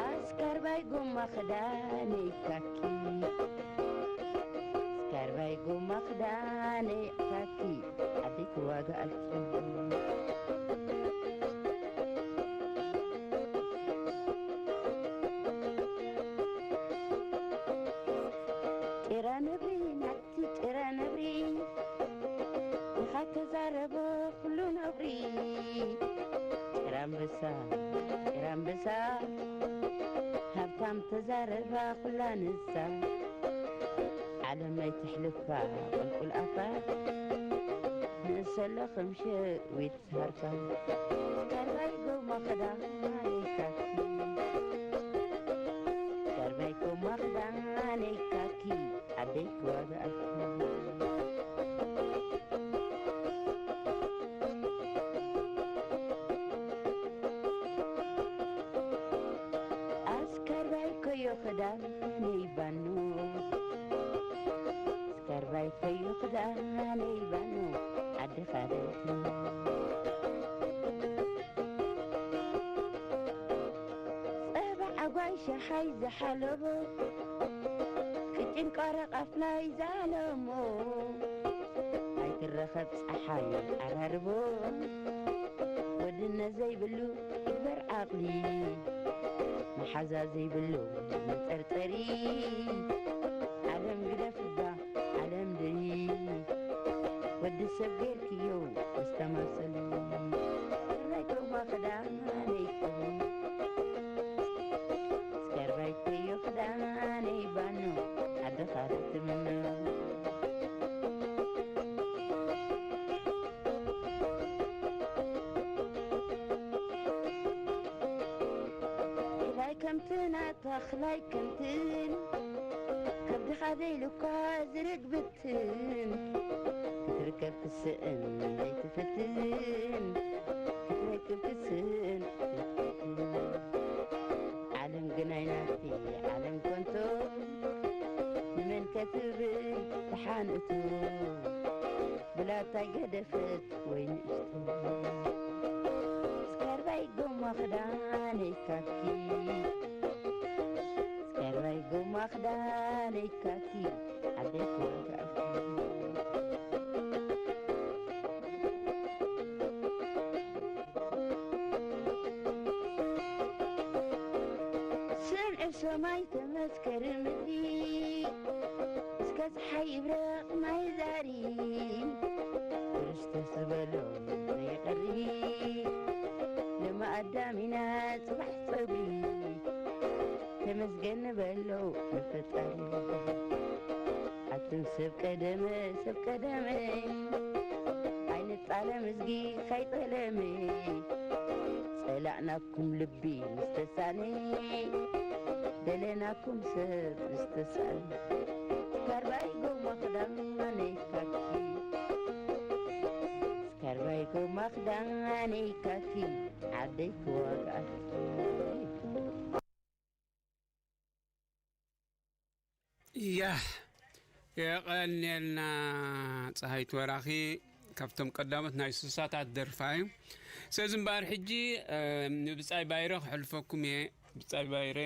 ኣስካርባይ ጎማ ክዳነይ ካኪ፣ ኣስካርባይ ጎማ ክዳነይ ካኪ፣ ዓዲ ክዋጋኣልኪ። ጭራ ነብሪ ናቲ ጭራ ነብሪ፣ ድኻ ተዛረበ ኩሉ ነብሪ። ጭራ ኣንበሳ፣ ጭራ ኣንበሳ፣ ሃብታም ተዛረባ ኩላ ንሳ። ዓለም ኣይትሕልፋ ቁልቁል ኣፋ፣ ንእሰለ ከም ሸዊት ሃርፋ። ስካርባይ ጎማ ክዳነይ ካኪ፣ ስካርባይ ጎማ ክዳነይ ካኪ፣ ዓደይ ክዋጋኣኪ። ኣስካርባይ ኮዮ ክዳነይ ባኖ፣ ኣስካርባይ ኮዮ ክዳነይ ሸሓይ ዝሓለቦ፣ ቅጭን ቆረቕ ኣፍላይ ዝኣለሞ፣ ኣይትረኸብ ጸሓይ ኣራርቦ፣ ወድነት ዘይብሉ ይግበር ዓቕሊ፣ መሓዛ ዘይብሉ መጠርጠሪ፣ ዓለም ግደፍባ ዓለም ድይ፣ ወዲ ሰብ ጌርክዮ መስተማሰሉ፣ ራይቶማ ክዳነይኩም፣ ስከርባይተዮ ክዳነይ ባኖ፣ ዓድኻ ትምኖ። ኢላይ ከምትን ኣታኽላይ ከምትን፣ ከብድኻ ዘይልኳ ዝርግብትን፣ ክትርከብ ክስእን ዘይትፍትን፣ ክትረክብ ክስእን ዘይትፍትን። ዓለም ግን ኣይናቲ ዓለም ኮንቶ፣ ንመን ከትብል ተሓንእቱ፣ ብላታይ ገደፈት ወይ ንእሽቶ። ስከርባይ ጎማ ክዳነይ ካኪ፣ ስከርባይ ጎማ ክዳነይ ካኪ፣ ዓደይ ክወጋእኪ። ስምዒ ሰማይ ተመስከር ምድሪ፣ እስከ ፀሓይ ይብረቕ ማይ ዛሪ፣ ክርስቶስ ዝበሎ ዘይቐሪ፣ ሎሚ ኣዳም ኢና ጽባሕ ጸጉሪ፣ ተመስገን ንበሎ ንፈጣሪ። ኣቱም ሰብ ቀደመ፣ ሰብ ቀደመ፣ ኣይንጣለም እዝጊ ከይጠለመ፣ ጸላእናኩም ልቢ ምስ ተሳነ፣ ደለናኩም ሰብ ምስ ተሳነ። ስካርባይ ጎማ ክዳነይ ካኪ፣ ስካርባይ ጎማ ክዳነይ ካኪ፣ ዓደይ ክዋጋኣኪ። ያህ፣ የቐንየልና። ፀሃይቱ ወራኺ ካብቶም ቀዳሞት ናይ ስሳታት ደርፋ እዩ። ስለዚ እምበኣር ሕጂ ንብፃይ ባይረ ክሕልፈኩም እየ። ብፃይ ባይረ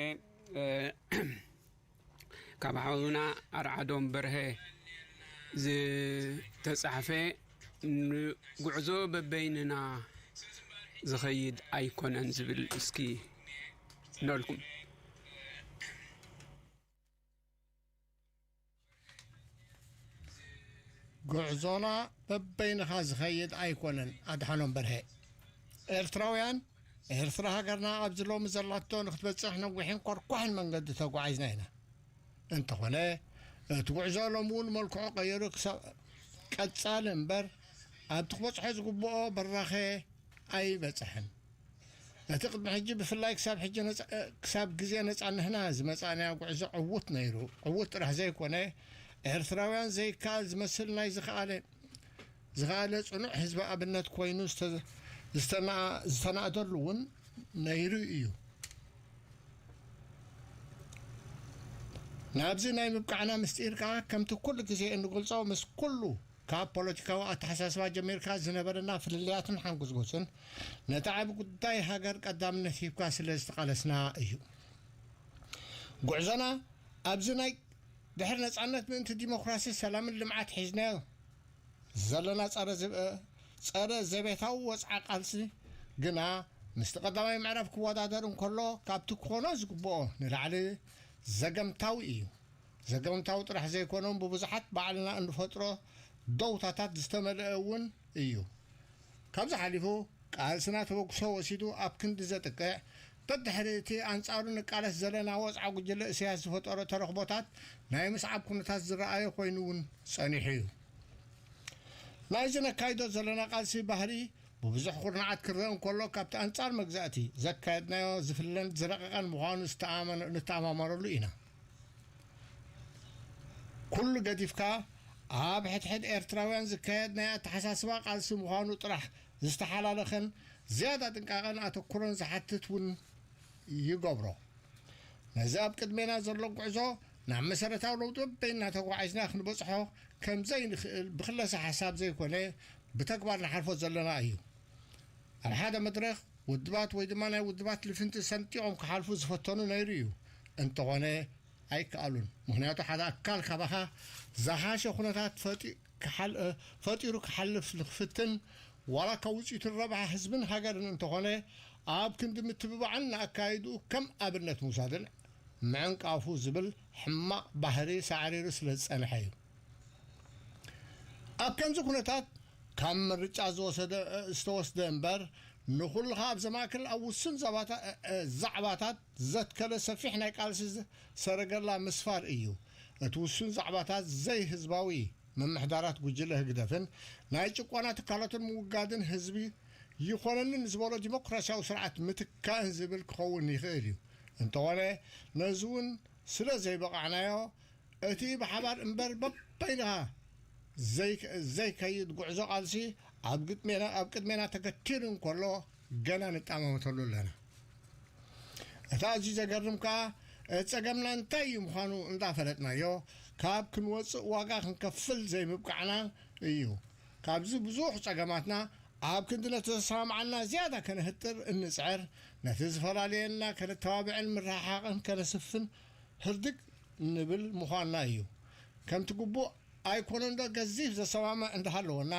ካብ ሓውና ኣርዓዶም በርሀ ዝተፃሕፈ፣ ንጉዕዞ በበይንና ዝኸይድ ኣይኮነን ዝብል እስኪ ነልኩም። ጉዕዞና በበይንኻ ዝኸይድ ኣይኮነን። ኣድሓኖም በርሀ። ኤርትራውያን፣ ኤርትራ ሃገርና ኣብዚ ሎሚ ዘላቶ ንክትበጽሕ ነዊሕን ኮርኳሕን መንገዲ ተጓዒዝና ኢና። እንተኾነ እቲ ጉዕዞ ሎሚ እውን መልክዑ ቀይሩ ክሳብ ቀጻሊ እምበር ኣብቲ ክበጽሖ ዝግብኦ በራኸ ኣይበጽሐን። እቲ ቅድሚ ሕጂ ብፍላይ ክሳብ ሕጂ ነጻ- ክሳብ ግዜ ነጻነትና ዝመጻእናዮ ጉዕዞ ዕዉት ነይሩ። ዕዉት ጥራሕ ዘይኮነ ኤርትራውያን ዘይከኣል ዝመስል ናይ ዝኸኣለ ዝኸኣለ ጽኑዕ ህዝቢ ኣብነት ኮይኑ ዝተ- ዝተና- ዝተናእደሉ እውን ነይሩ እዩ። ናብዚ ናይ ምብቃዕና ምስጢር ከኣ ከምቲ ኩሉ ግዜ እንገልጾ ምስ ኩሉ ካብ ፖለቲካዊ ኣተሓሳስባ ጀሚርካ ዝነበረና ፍልልያትን ሓንጉዝጉዝን ነቲ ዓቢ ጉዳይ ሃገር ቀዳምነት ሂብካ ስለ ዝተቓለስና እዩ። ጉዕዞና ኣብዚ ናይ ድሕሪ ነጻነት ምእንቲ ዲሞክራሲ ሰላምን ልምዓት ሒዝናዮ ዘለና ጸረ ዘብ- ጸረ ዘቤታዊ ወጽዓ ቃልሲ ግና ምስቲ ቀዳማይ ምዕራፍ ክወዳደር እንከሎ ካብቲ ክኾኖ ዝግብኦ ንላዕሊ ዘገምታዊ እዩ። ዘገምታዊ ጥራሕ ዘይኮነውን ብብዙሓት ባዕልና እንፈጥሮ ደውታታት ዝተመልአ እውን እዩ። ካብዚ ሓሊፉ ቃልስና ተበግሶ ወሲዱ ኣብ ክንዲ ዘጥቅዕ ደድሕሪ እቲ ኣንጻሩ ንቃለስ ዘለና ወጽዓ ጉጅለ እስያስ ዝፈጠሮ ተረኽቦታት ናይ ምስዓብ ኩነታት ዝረኣየ ኮይኑ እውን ጸኒሑ እዩ። ናይዚ ነካይዶ ዘለና ቃልሲ ባህሪ ብብዙሕ ኩርናዓት ክረአ እንከሎ ካብቲ ኣንጻር መግዛእቲ ዘካየድናዮ ዝፍለን ዝረቐቐን ምዃኑ ዝተኣመነ- ንተኣማመነሉ ኢና። ኩሉ ገዲፍካ ኣብ ሕድሕድ ኤርትራውያን ዝካየድ ናይ ኣተሓሳስባ ቃልሲ ምዃኑ ጥራሕ ዝተሓላለኸን ዝያዳ ጥንቃቐን ኣተኩሮን ዝሓትት እውን ይገብሮ። ነዚ ኣብ ቅድሜና ዘሎ ጉዕዞ ናብ መሰረታዊ ለውጢ በበይንና ተጓዒዝና ክንበጽሖ ከም ዘይንኽእል ብክለሳ ሓሳብ ዘይኮነ ብተግባር ንሓልፎ ዘለና እዩ። ኣብ ሓደ መድረኽ ውድባት ወይ ድማ ናይ ውድባት ልፍንቲ ሰንጢቖም ክሓልፉ ዝፈተኑ ነይሩ እዩ። እንተኾነ ኣይከኣሉን። ምኽንያቱ ሓደ ኣካል ካባኻ ዝሓሸ ኩነታት ፈጢ- ክሓል- እ፣ ፈጢሩ ክሓልፍ ንክፍትን ዋላ ካብ ውፅኢቱን ረብሓ ህዝብን ሃገርን እንተኾነ ኣብ ክንዲ ምትብባዕን ንኣካይድኡ ከም ኣብነት ምውሳድን ምዕንቃፉ ዝብል ሕማቕ ባህሪ ሳዕሪሩ ስለ ዝጸንሐ እዩ። ኣብ ከምዚ ኩነታት ካብ ምርጫ ዝተወሰደ እምበር ንኹሉ ከኣ ኣብ ዘማእክል ኣብ ውሱን ዛዕባታት ዘትከለ ሰፊሕ ናይ ቃልሲ ሰረገላ ምስፋር እዩ። እቲ ውሱን ዛዕባታት ዘይህዝባዊ ምምሕዳራት ጉጅለ ህግደፍን ናይ ጭቆና ትካላቱን ምውጋድን ህዝቢ ይኾነኒ ንዝበሎ ዲሞክራሲያዊ ስርዓት ምትካእን ዝብል ክኸውን ይኽእል እዩ። እንተኾነ ነዚ እውን ስለ ዘይበቓዕናዮ እቲ ብሓባር እምበር በበይንኻ ዘይከይድ ጉዕዞ ቃልሲ ኣብ ቅድሜና ተገቲሩ እንከሎ ገና ንጣማመተሉ ኣለና። እቲ ኣዝዩ ዘገርም ከኣ እቲ ጸገምና እንታይ እዩ ምዃኑ እንዳፈለጥናዮ ካብ ክንወጽእ ዋጋ ክንከፍል ዘይምብቃዕና እዩ። ካብዚ ብዙሕ ጸገማትና ኣብ ክንዲ ነቲ ዘሰማምዓና ዝያዳ ከነህጥር እንጽዕር፣ ነቲ ዝፈላለየና ከነተባብዕን ምርሕሓቕን ከነስፍን ህርድግ ንብል ምዃንና እዩ። ከምቲ ግቡእ ኣይኮነንዶ ገዚፍ ዘሰማምዕ እንዳሃለወና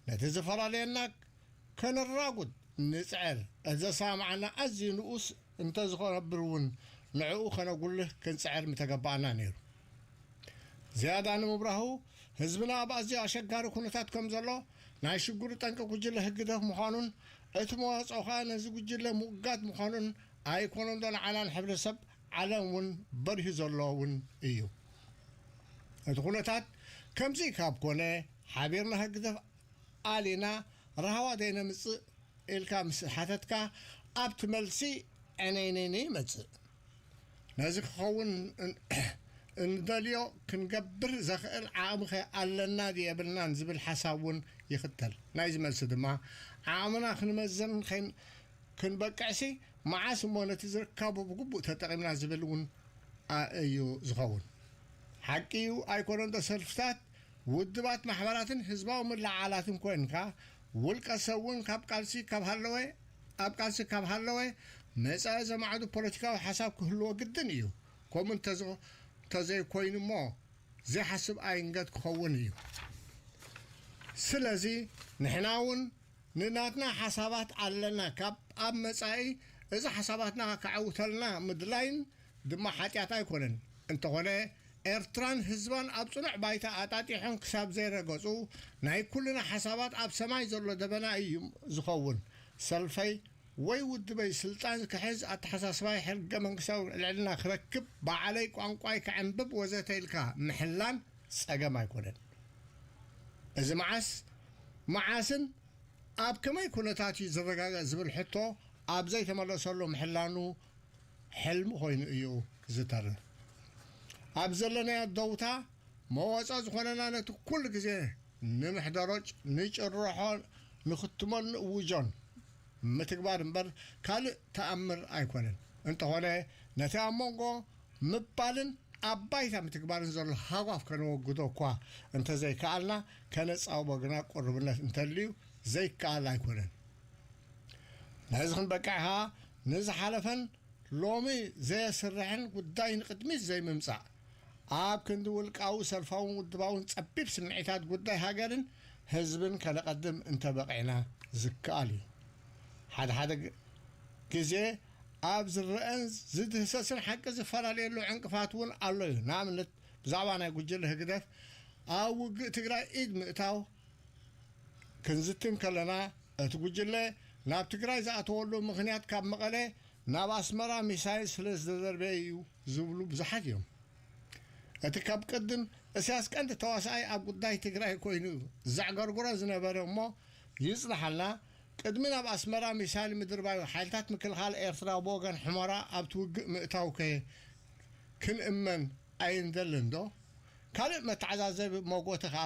ነቲ ዝፈላለየና ከነራጉድ ንጽዕር። እቲ ዘሰማምዓና ኣዝዩ ንኡስ እንተዝኸነብር እውን ንዕኡ ከነጉልህ ክንጽዕር ምተገባኣና ነይሩ። ዝያዳ ንምብራሁ ህዝብና ኣብ ኣዝዩ ኣሸጋሪ ኩነታት ከም ዘሎ ናይ ሽግሩ ጠንቂ ጉጅለ ህግደፍ ምዃኑን እቲ መዋፅኦ ከዓ ነዚ ጉጅለ ምውጋድ ምዃኑን ኣይኮነንዶ ንዓናን ሕብረተሰብ ዓለም እውን በሪሁ ዘሎ እውን እዩ። እቲ ኩነታት ከምዚ ካብ ኮነ ሓቢርና ህግደፍ ኣሊና ራህዋ ደይነምፅእ ኢልካ ምስ ሓተትካ ኣብቲ መልሲ ዕነይነይነ ይመፅእ። ነዚ ክኸውን እንደልዮ ክንገብር ዘኽእል ዓቕሚ ኸ ኣለና የብልናን ዝብል ሓሳብ እውን ይኽተል። ናይዚ መልሲ ድማ ዓቕምና ክንመዘን ክንበቅዕሲ መዓስ እሞ ነቲ ዝርካቡ ብግቡእ ተጠቒምና ዝብል እውን እዩ ዝኸውን። ሓቂ እዩ ኣይኮነን ዶ ሰልፍታት ውድባት ማሕበራትን ህዝባዊ ምልዓላትን ኮይንካ ውልቀ ሰብ እውን ካብ ቃልሲ ካብ ሃለወ ኣብ ቃልሲ ካብ ሃለወ መጻኢ ዘማዕዱ ፖለቲካዊ ሓሳብ ክህልዎ ግድን እዩ። ከምኡ እንተዘይኮይኑ እሞ ዘይሓስብ ኣይንገት ክኸውን እዩ። ስለዚ ንሕና እውን ንናትና ሓሳባት ኣለና። ካብ ኣብ መጻኢ እዚ ሓሳባትና ከዐውተልና ምድላይን ድማ ሓጢኣት ኣይኮነን። እንተኾነ ኤርትራን ህዝባን ኣብ ጽኑዕ ባይታ ኣጣጢሖም ክሳብ ዘይረገጹ ናይ ኩልና ሓሳባት ኣብ ሰማይ ዘሎ ደበና እዩ ዝኸውን። ሰልፈይ ወይ ውድበይ ስልጣን ክሕዝ ኣተሓሳስባይ ሕገ መንግስታዊ ልዕልና ክረክብ ባዕለይ ቋንቋይ ከዕንብብ ወዘተ ኢልካ ምሕላን ጸገም ኣይኮነን። እዚ መዓስ መዓስን ኣብ ከመይ ኩነታት እዩ ዝረጋገጽ ዝብል ሕቶ ኣብ ዘይተመለሰሉ ምሕላኑ ሕልሚ ኮይኑ እዩ ዝተርፍ። ኣብ ዘለናዮ ደውታ መወጾ ዝኾነና ነቲ ኩሉ ግዜ ንምሕደሮ ንጭርሖ ንክትመን ንእውጆን ምትግባር እምበር ካልእ ተኣምር ኣይኮነን። እንተኾነ ነቲ ኣብ መንጎ ምባልን ኣብ ባይታ ምትግባርን ዘሎ ሃጓፍ ከነወግዶ እኳ እንተዘይከኣልና ከነጻውቦ ግና ቅሩብነት እንተልዩ ዘይከኣል ኣይኮነን። ነዚ ክንበቅዕ ኸኣ ንዝሓለፈን ሎሚ ዘየስርሕን ጉዳይ ንቕድሚት ዘይምምጻእ ኣብ ክንዲ ውልቃዊ ሰልፋውን ውድባውን ጸቢብ ስምዒታት ጉዳይ ሃገርን ህዝብን ከነቐድም እንተበቒዕና ዝከኣል እዩ። ሓደ ሓደ ግዜ ኣብ ዝረአን ዝድህሰስን ሓቂ ዝፈላለየሉ ዕንቅፋት እውን ኣሎ እዩ። ንኣብነት ብዛዕባ ናይ ጉጅለ ህግደፍ ኣብ ውግእ ትግራይ ኢድ ምእታው ክንዝትን ከለና እቲ ጉጅለ ናብ ትግራይ ዝኣተወሉ ምኽንያት ካብ መቐለ ናብ ኣስመራ ሚሳይል ስለ ዝተደርበየ እዩ ዝብሉ ብዙሓት እዮም። እቲ ካብ ቅድም እስያስ ቀንዲ ተዋሳኣይ ኣብ ጉዳይ ትግራይ ኮይኑ ዘዕገርግሮ ዝነበረ እሞ ይጽናሓልና ቅድሚ ናብ ኣስመራ ሚሳይል ምድርባዩ ሓይልታት ምክልኻል ኤርትራ ብወገን ሕመራ ኣብቲ ውግእ ምእታው ከ ክንእመን ኣይንደልን ዶ? ካልእ መተዓዛዘቢ መጎተ ከኣ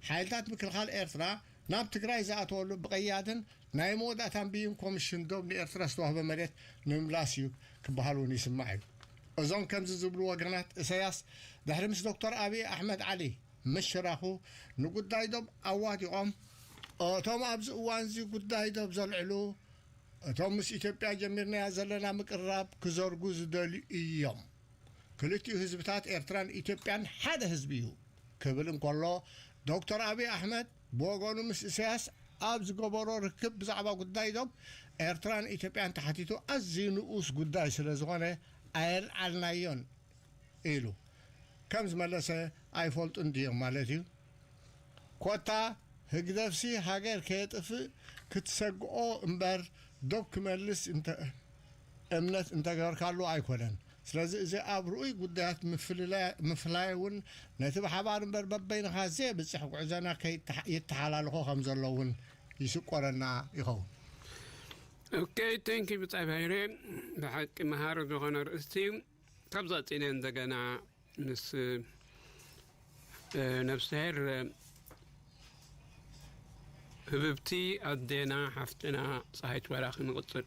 ሓይልታት ምክልኻል ኤርትራ ናብ ትግራይ ዝኣተወሉ ብቐያድን ናይ መወዳእታን ብይን ኮሚሽን ዶብ ንኤርትራ ዝተዋህበ መሬት ንምምላስ እዩ ክበሃል እውን ይስማዕ እዩ። እዞም ከምዚ ዝብሉ ወገናት እሰያስ ድሕሪ ምስ ዶክተር ኣብይ ኣሕመድ ዓሊ ምሽራኹ ንጉዳይ ዶብ ኣዋዲቖም እቶም ኣብዚ እዋንዚ ጉዳይ ዶብ ዘልዕሉ እቶም ምስ ኢትዮጵያ ጀሚርናያ ዘለና ምቅርራብ ክዘርጉ ዝደልዩ እዮም። ክልቲኡ ህዝብታት ኤርትራን ኢትዮጵያን ሓደ ህዝቢ እዩ ክብል እንከሎ፣ ዶክተር ኣብይ ኣሕመድ ብወገኑ ምስ ኢሳያስ ኣብ ዝገበሮ ርክብ ብዛዕባ ጉዳይ ዶብ ኤርትራን ኢትዮጵያን ተሓቲቱ ኣዝዩ ንኡስ ጉዳይ ስለ ዝኾነ ኣየልዓልናዮን ኢሉ ከም ዝመለሰ ኣይፈልጡን ድዮም ማለት እዩ? ኮታ ህግደፍሲ ሃገር ከየጥፍእ ክትሰግኦ እምበር ዶብ ክመልስ እንተ እምነት እንተገበርካሉ ኣይኮነን። ስለዚ እዚ ኣብ ርኡይ ጉዳያት ምፍልላይ ምፍላይ እውን ነቲ ብሓባር እምበር በበይንኻ ዘየብጽሕ ጉዕዞና ከይተሓ- ይተሓላልኾ ከም ዘሎ እውን ይስቆረና ይኸውን። ኦኬ፣ ቴንኪ ብጻይ ባይሬ። ብሓቂ መሃሪ ዝኾነ ርእስቲ እዩ። ካብዛ ፂነ እንደገና ምስ ነብስሄር ህብብቲ ኣዴና ሓፍትና ፀሃይት በራኺ ንቕፅል።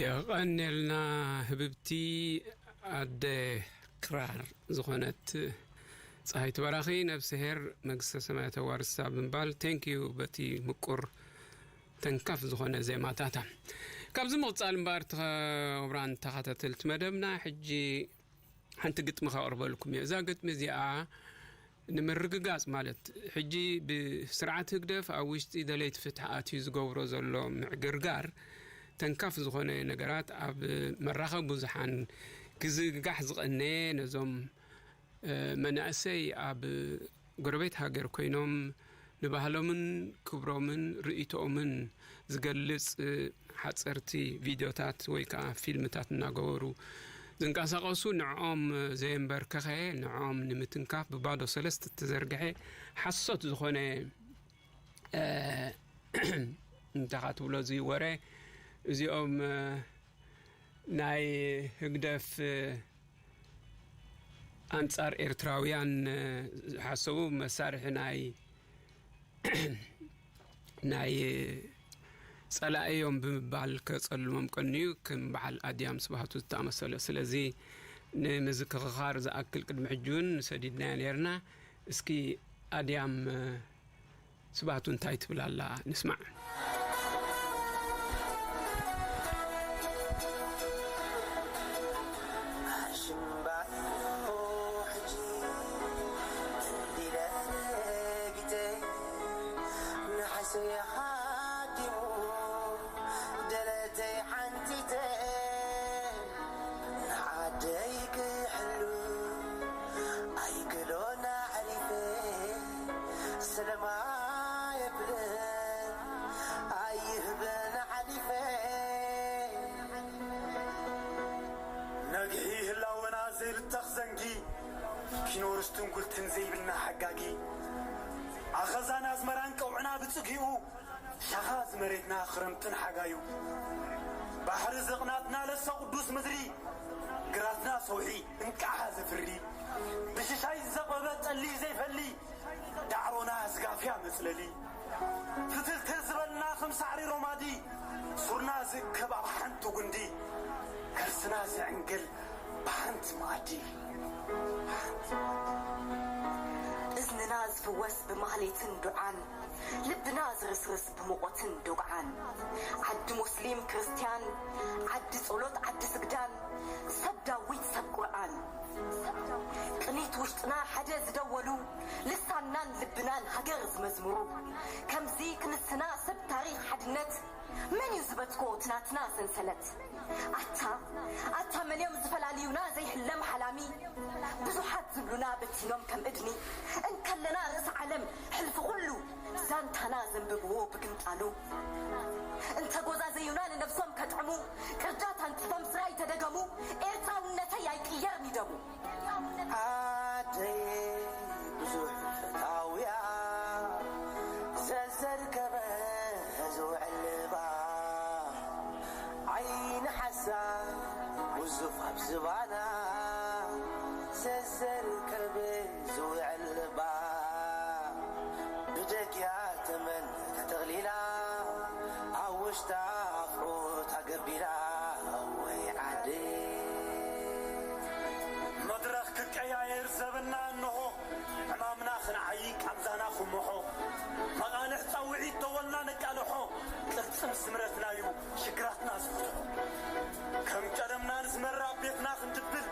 የቐንየልና ህብብቲ ኣደ ክራር ዝኾነት ፀሃይቱ በራኺ፣ ነብስሄር መንግስተ ሰማያት ኣዋርሳ ብምባል ቴንኪዩ በቲ ምቁር ተንካፍ ዝኾነ ዜማታታ። ካብዚ ምቕፃል እምበኣር፣ ክቡራን ተኸታተልቲ መደብና፣ ሕጂ ሓንቲ ግጥሚ ከቕርበልኩም እየ። እዛ ግጥሚ እዚኣ ንምርግጋጽ፣ ማለት ሕጂ ብስርዓት ህግደፍ ኣብ ውሽጢ ደለይቲ ፍትሒ ኣትዩ ዝገብሮ ዘሎ ምዕግርጋር፣ ተንካፍ ዝኾነ ነገራት ኣብ መራኸቢ ብዙሓን ክዝግጋሕ ዝቐነየ፣ ነዞም መናእሰይ ኣብ ጎረቤት ሃገር ኮይኖም ንባህሎምን ክብሮምን ርእይቶኦምን ዝገልጽ ሓጸርቲ ቪድዮታት ወይ ከዓ ፊልምታት እናገበሩ ዝንቀሳቐሱ፣ ንዕኦም ዘየንበርከኸ፣ ንዕኦም ንምትንካፍ ብባዶ ሰለስተ እተዘርግሐ ሓሶት ዝኾነ፣ እ፣ እንታይ ትብሎ እዚ ወረ፣ እዚኦም፣ እ፣ ናይ ህግደፍ፣ እ፣ ኣንጻር ኤርትራውያን፣ እ፣ ዝሓሰቡ መሳርሒ ናይ፣ ናይ ጸላኢ እዮም ብምባል ከጸልሞም ቀንዩ፣ ከም በዓል ኣድያም ስብሃቱ ዝተኣመሰለ። ስለዚ ንምዝክኻር ዝኣክል፣ ቅድሚ ሕጂ እውን ሰዲድናዮ ነይርና። እስኪ ኣድያም፣ እ፣ ስብሃቱ እንታይ ትብል ኣላ ንስማዕ። ሽምባይ ሕጂ እንዲለ ረጊጸ፣ ንሓሰይ ሓዲሙ ደለተይ ሓንቲተ፣ ንዓደይ ክሕሉ ኣይክሎን ኣዕሪፈ፣ ሰለማ የብለን ኣይህበን ሓሊፈ። ነግሒ ህላወና ዘይብተኽ ዘንጊ፣ ኪኖ ርስትን ጉልትን ዘይብልና ሓጋጊ፣ ኣኸዛን ኣዝመራን ቀውዕና ብጽግኡ፣ ሻኻ ዝመሬትና ክረምትን ሓጋዩ፣ ባሕሪ ዝቕናትና ለሰ ቅዱስ ምድሪ፣ ግራትና ሰውሒ እንቃዓ ዘፍሪ፣ ብሽሻይ ዝዘቆበ ጠሊ ዘይፈሊ፣ ዳዕሮና ዝጋፍያ መጽለሊ፣ ፍትልትል ዝበልና ከም ሳዕሪ ሮማዲ፣ ሱርና ዝእከብ ኣብ ሓንቲ ጉንዲ፣ ከርስና ዝዕንግል ብሓንቲ መኣዲ። እዝንና ዝፍወስ ብማህሌትን ዱዓን፣ ልብና ዝርስርስ ብሙቖትን ዶግዓን። ዓዲ ሙስሊም ክርስትያን፣ ዓዲ ጸሎት፣ ዓዲ ስግዳን፣ ሰብ ዳዊት ሰብ ቁርኣን። ቅኒት ውሽጥና ሓደ ዝደወሉ፣ ልሳናን ልብናን ሃገር ዝመዝምሩ። ከምዚ ክንስና ሰብ ታሪኽ ሓድነት፣ መን እዩ ዝበትኮ እቲ ናትና ሰንሰለት? ኣታ፣ ኣታ መን እዮም ዝፈላልዩና ዘይሕለም ሓላሚ? ብዙሓት ዝብሉና በቲኖም ከም እድኒ፣ እንከለና ርእሲ ዓለም ሕልፊ ኩሉ ዛንታና ዘንብብዎ ብግምጣሉ። እንተጎዛዘዩና ንነብሶም ከጥዕሙ፣ ቅርጫት ኣንጢፎም ስራይ ተደገሙ፣ ኤርትራውነተይ ኣይቅየርን ይደሙ። ኣደይ ብዙሕ ፈታውያ ዘዘርከበ ዝውዕል ልባ፣ ዓይኒ ሓሳብ ውዙፍ ኣብ ዝባና ዘዘርከበ ዝውዕል ልባ፣ ብደጊኣ ተመን ተተቕሊላ፣ ኣብ ውሽጣ ኣፍዑት ኣገቢላ፣ ወይ ዓደይ። መድረኽ ክቀያየር ዘበና እንሆ፣ ዕማምና ክንዓዪ ቃንዛና ክምሖ፣ መቓልሕ ጻውዒት ደወልና ነቃልሖ፣ ቅልጽም ስምረትና እዩ ሽግራትና ዝፍትሖ። ከም ቀደምና ንስመር ኣብ ቤትና ክንድብል፣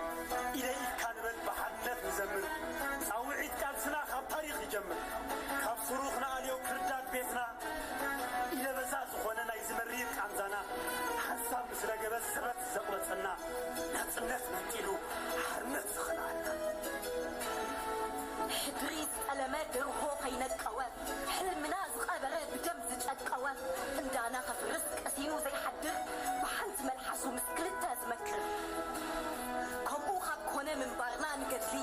ኢደ ኢድካ ንበል ብሓድነት ንዘምር። ጻውዒት ቃልስና ካብ ታሪኽ ይጀምር፣ ካብ ስሩ ክንኣልዮ ክርዳድ ቤትና። ኢለ በዛ ዝኾነ ናይዚ መሪር ቃንዛና፣ ሓንሳብ ምስ ረገበ ሰበት ዘቕበጸና፣ ናጽነት መንጢሉ ሓርነት ዝኸልኣና። ሕድሪ ዝጠለመ ደርሆ ከይነቀወ፣ ሕልምና ዝቐበረ ብደም ዝጨቀወ፣ እንዳና ከፍርስ ቀሲኑ ዘይሓድር፣ ብሓንቲ መልሓሱ ምስ ክልተ ዝመክር። ከምኡ ካብ ኮነ ምንባርና ንገድሊ፣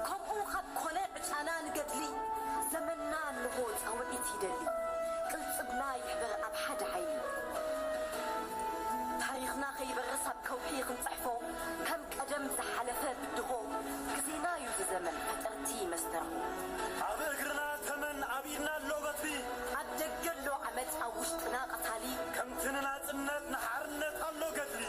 ከምኡ ካብ ኮነ ዕጫና ንገድሊ፣ ዘመንና እንሆ ጻውዒት ይደሊ። ቅልጽምና ይሕበር ኣብ ሓደ ሓይሊ። ታሪኽና ከይበርስ ኣብ ከውሒ ክንጽሕፎ፣ ከም ቀደም ዝሓለፈ ብድሆ፣ ግዜና እዩ ዝዘመን ፈጠርቲ መስተርሆ። ኣብ እግርና ተመን፣ ኣብ ኢድና ኣሎ በትሪ፣ ኣብ ደገ ኣሎ ዓመጽ፣ ኣብ ውሽጥና ቀታሊ። ከምቲ ንናጽነት ንሓርነት ኣሎ ገድሊ፣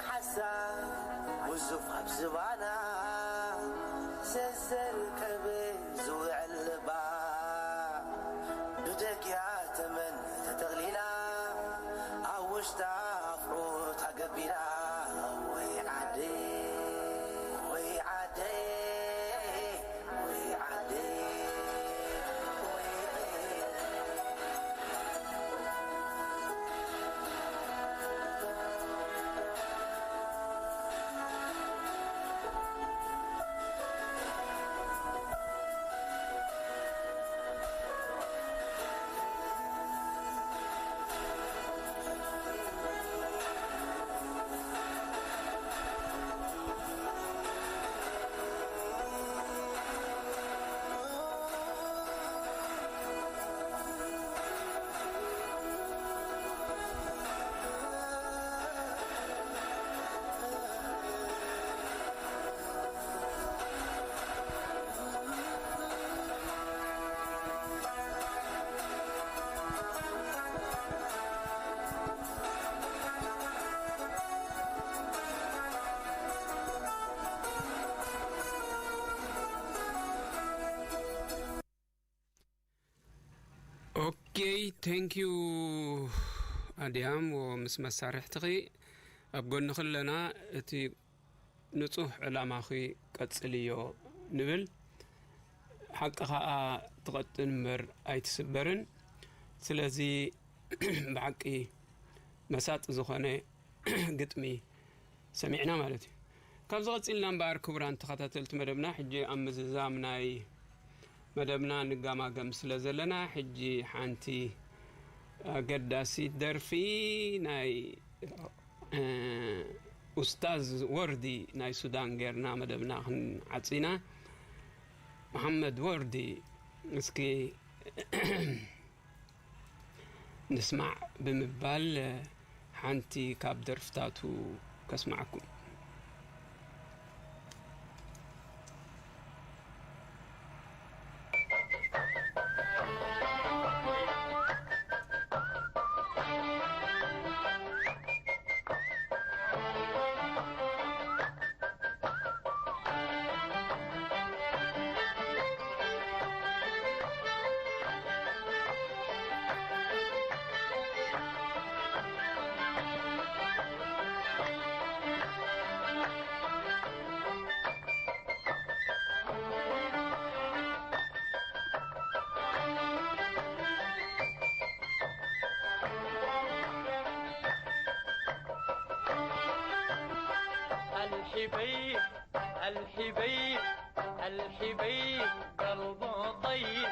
ሓሳብ ውዙፍ ኣብ ዝባና ዘዘርከበ ዝውዕል ልባ ብደግያ ተመን ተጠቕሊላ ኣብ ውሽጣ ኣፍዑት ኣገቢላ ወይ ዓደይ ወይ ዓደይ ወይ ዓደይ ወይ ኦኬ፣ ቴንክ ዩ ኣድያም፣ ወ ምስ መሳርሕትኺ ኣብ ጎንኺ ኣለና። እቲ ንጹህ ዕላማኺ ቀጽልዮ ንብል። ሓቂ ኸኣ ትቐጥን እምበር ኣይትስበርን። ስለዚ ብሓቂ መሳጢ ዝኾነ ግጥሚ ሰሚዕና ማለት እዩ። ካብዚ ቀጺልና እምበኣር ክቡራን ተኸታተልቲ መደብና፣ ሕጂ ኣብ ምዝዛም ናይ መደብና ንጋማገም ስለ ዘለና፣ ሕጂ ሓንቲ ኣገዳሲት ደርፊ ናይ፣ እ፣ ኡስታዝ ወርዲ ናይ ሱዳን ጌርና መደብና ክንዓጽ ኢና። መሓመድ ወርዲ፣ እስኪ ንስማዕ ብምባል ሓንቲ ካብ ደርፍታቱ ከስማዓኩም። الحبيب، الحبيب، الحبيب قلبه طيب.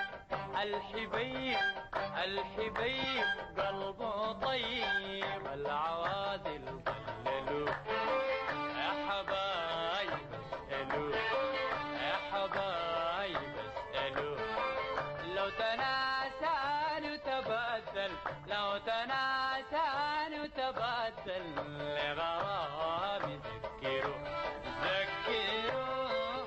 الحبيب، الحبيب قلبه طيب، العوادل ضللوا. يا حبايب اسألوا، يا حبايب اسألوا. لو تناسى نتبدل، لو تناسى نتبدل، لغرام ذكروا، ذكروا.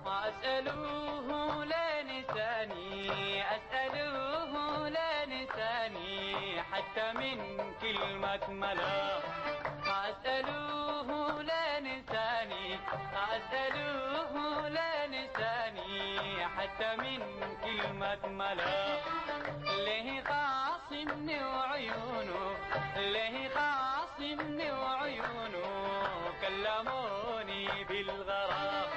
أسأله لنساني، أسأله لنساني، حتى من كلمة ملا. أسأله لنساني، أسأله لنساني، حتى من كلمة ملا. ليه خاصمني وعيونه، ليه خاصمني وعيونه، كلموني بالغرام.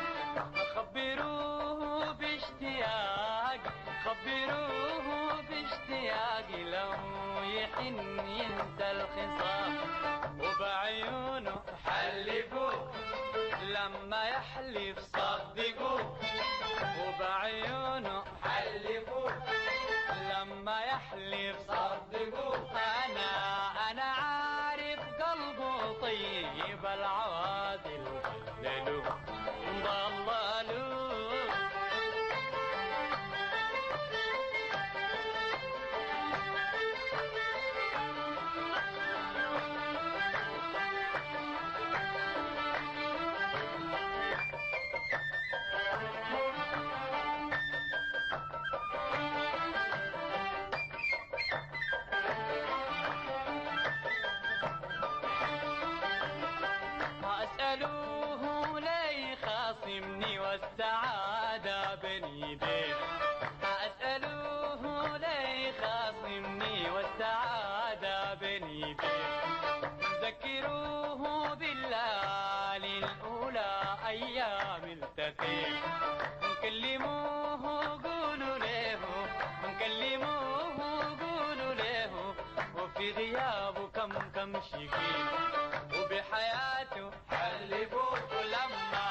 خبروه باشتياق، خبروه باشتياق، لو يحن ينسى الخصام. وبعيونه حلفوا، لما يحلف صدقوا. وبعيونه حلفوا، لما يحلف صدقوا. أنا، أنا عارف قلبه طيب، العوادل ضللوا، ضللوا. بين يديه. أسأله لا يخاصمني والسعادة بين يديه. أذكره بالليالي الأولى أيام التفيه. نكلموه قولوا له، نكلموه قولوا له، وفي غيابه كم كم شقيه. وبحياته حلفوا، ولما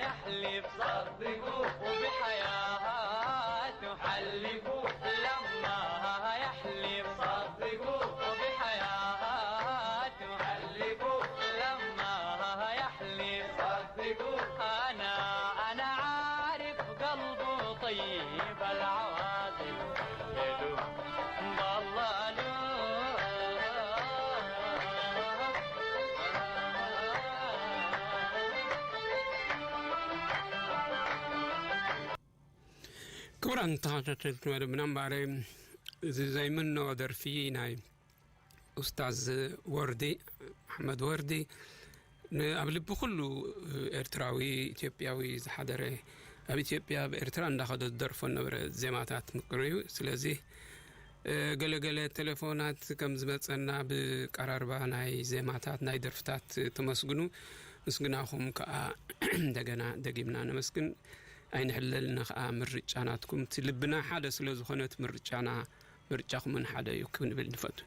يحلف صدقوا، وبحياته حلفوا، لما يحلف صدقوا، وبحياته حلفوا، لما يحلف صدقوا. أنا، أنا عارف قلبه طيب، العواطف له ضلال. ክቡራን ተኸታተልቲ መደብና፣ እምበኣር እዚ ዘይምኖ ደርፊ ናይ ኡስታዝ ወርዲ፣ ኣሕመድ ወርዲ፣ ን-፣ ኣብ ልቢ ኩሉ ኤርትራዊ፣ ኢትዮጵያዊ ዝሓደረ፣ ኣብ ኢትዮጵያ፣ ኣብ ኤርትራ እንዳኸደ ዝደርፎ ነበረ ዜማታት ምቅር እዩ። ስለዚ፣ እ፣ ገለገለ ቴሌፎናት ከም ዝመጸና፣ ብቀራርባ ናይ ዜማታት፣ ናይ ደርፍታት ተመስግኑ። ምስግናኹም ከኣ እንደገና ደጊምና ነመስግን። ኣይንሕለልና ከኣ ምርጫ ናትኩም። እቲ ልብና ሓደ ስለ ዝኾነ፣ እቲ ምርጫና፣ ምርጫኹምን ሓደ እዩ ክንብል ንፈቱ።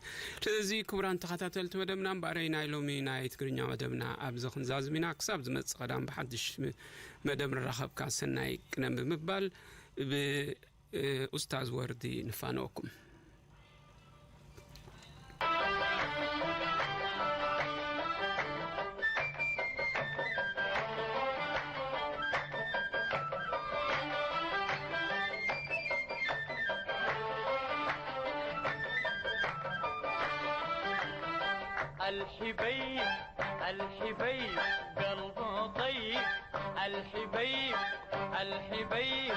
ስለዚ ክቡራን ተኸታተልቲ መደብና፣ እምበኣረይ ናይ ሎሚ ናይ ትግርኛ መደብና ኣብዚ ክንዛዝም ኢና። ክሳብ ዝመጽእ ቀዳም ብሓድሽ ም-፣ መደብ ንራኸብካ ሰናይ ቅነ ብምባል ብ-፣ እ፣ ኡስታዝ ወርዲ ንፋነወኩም። الحبيب، الحبيب، قلبه طيب. الحبيب، الحبيب،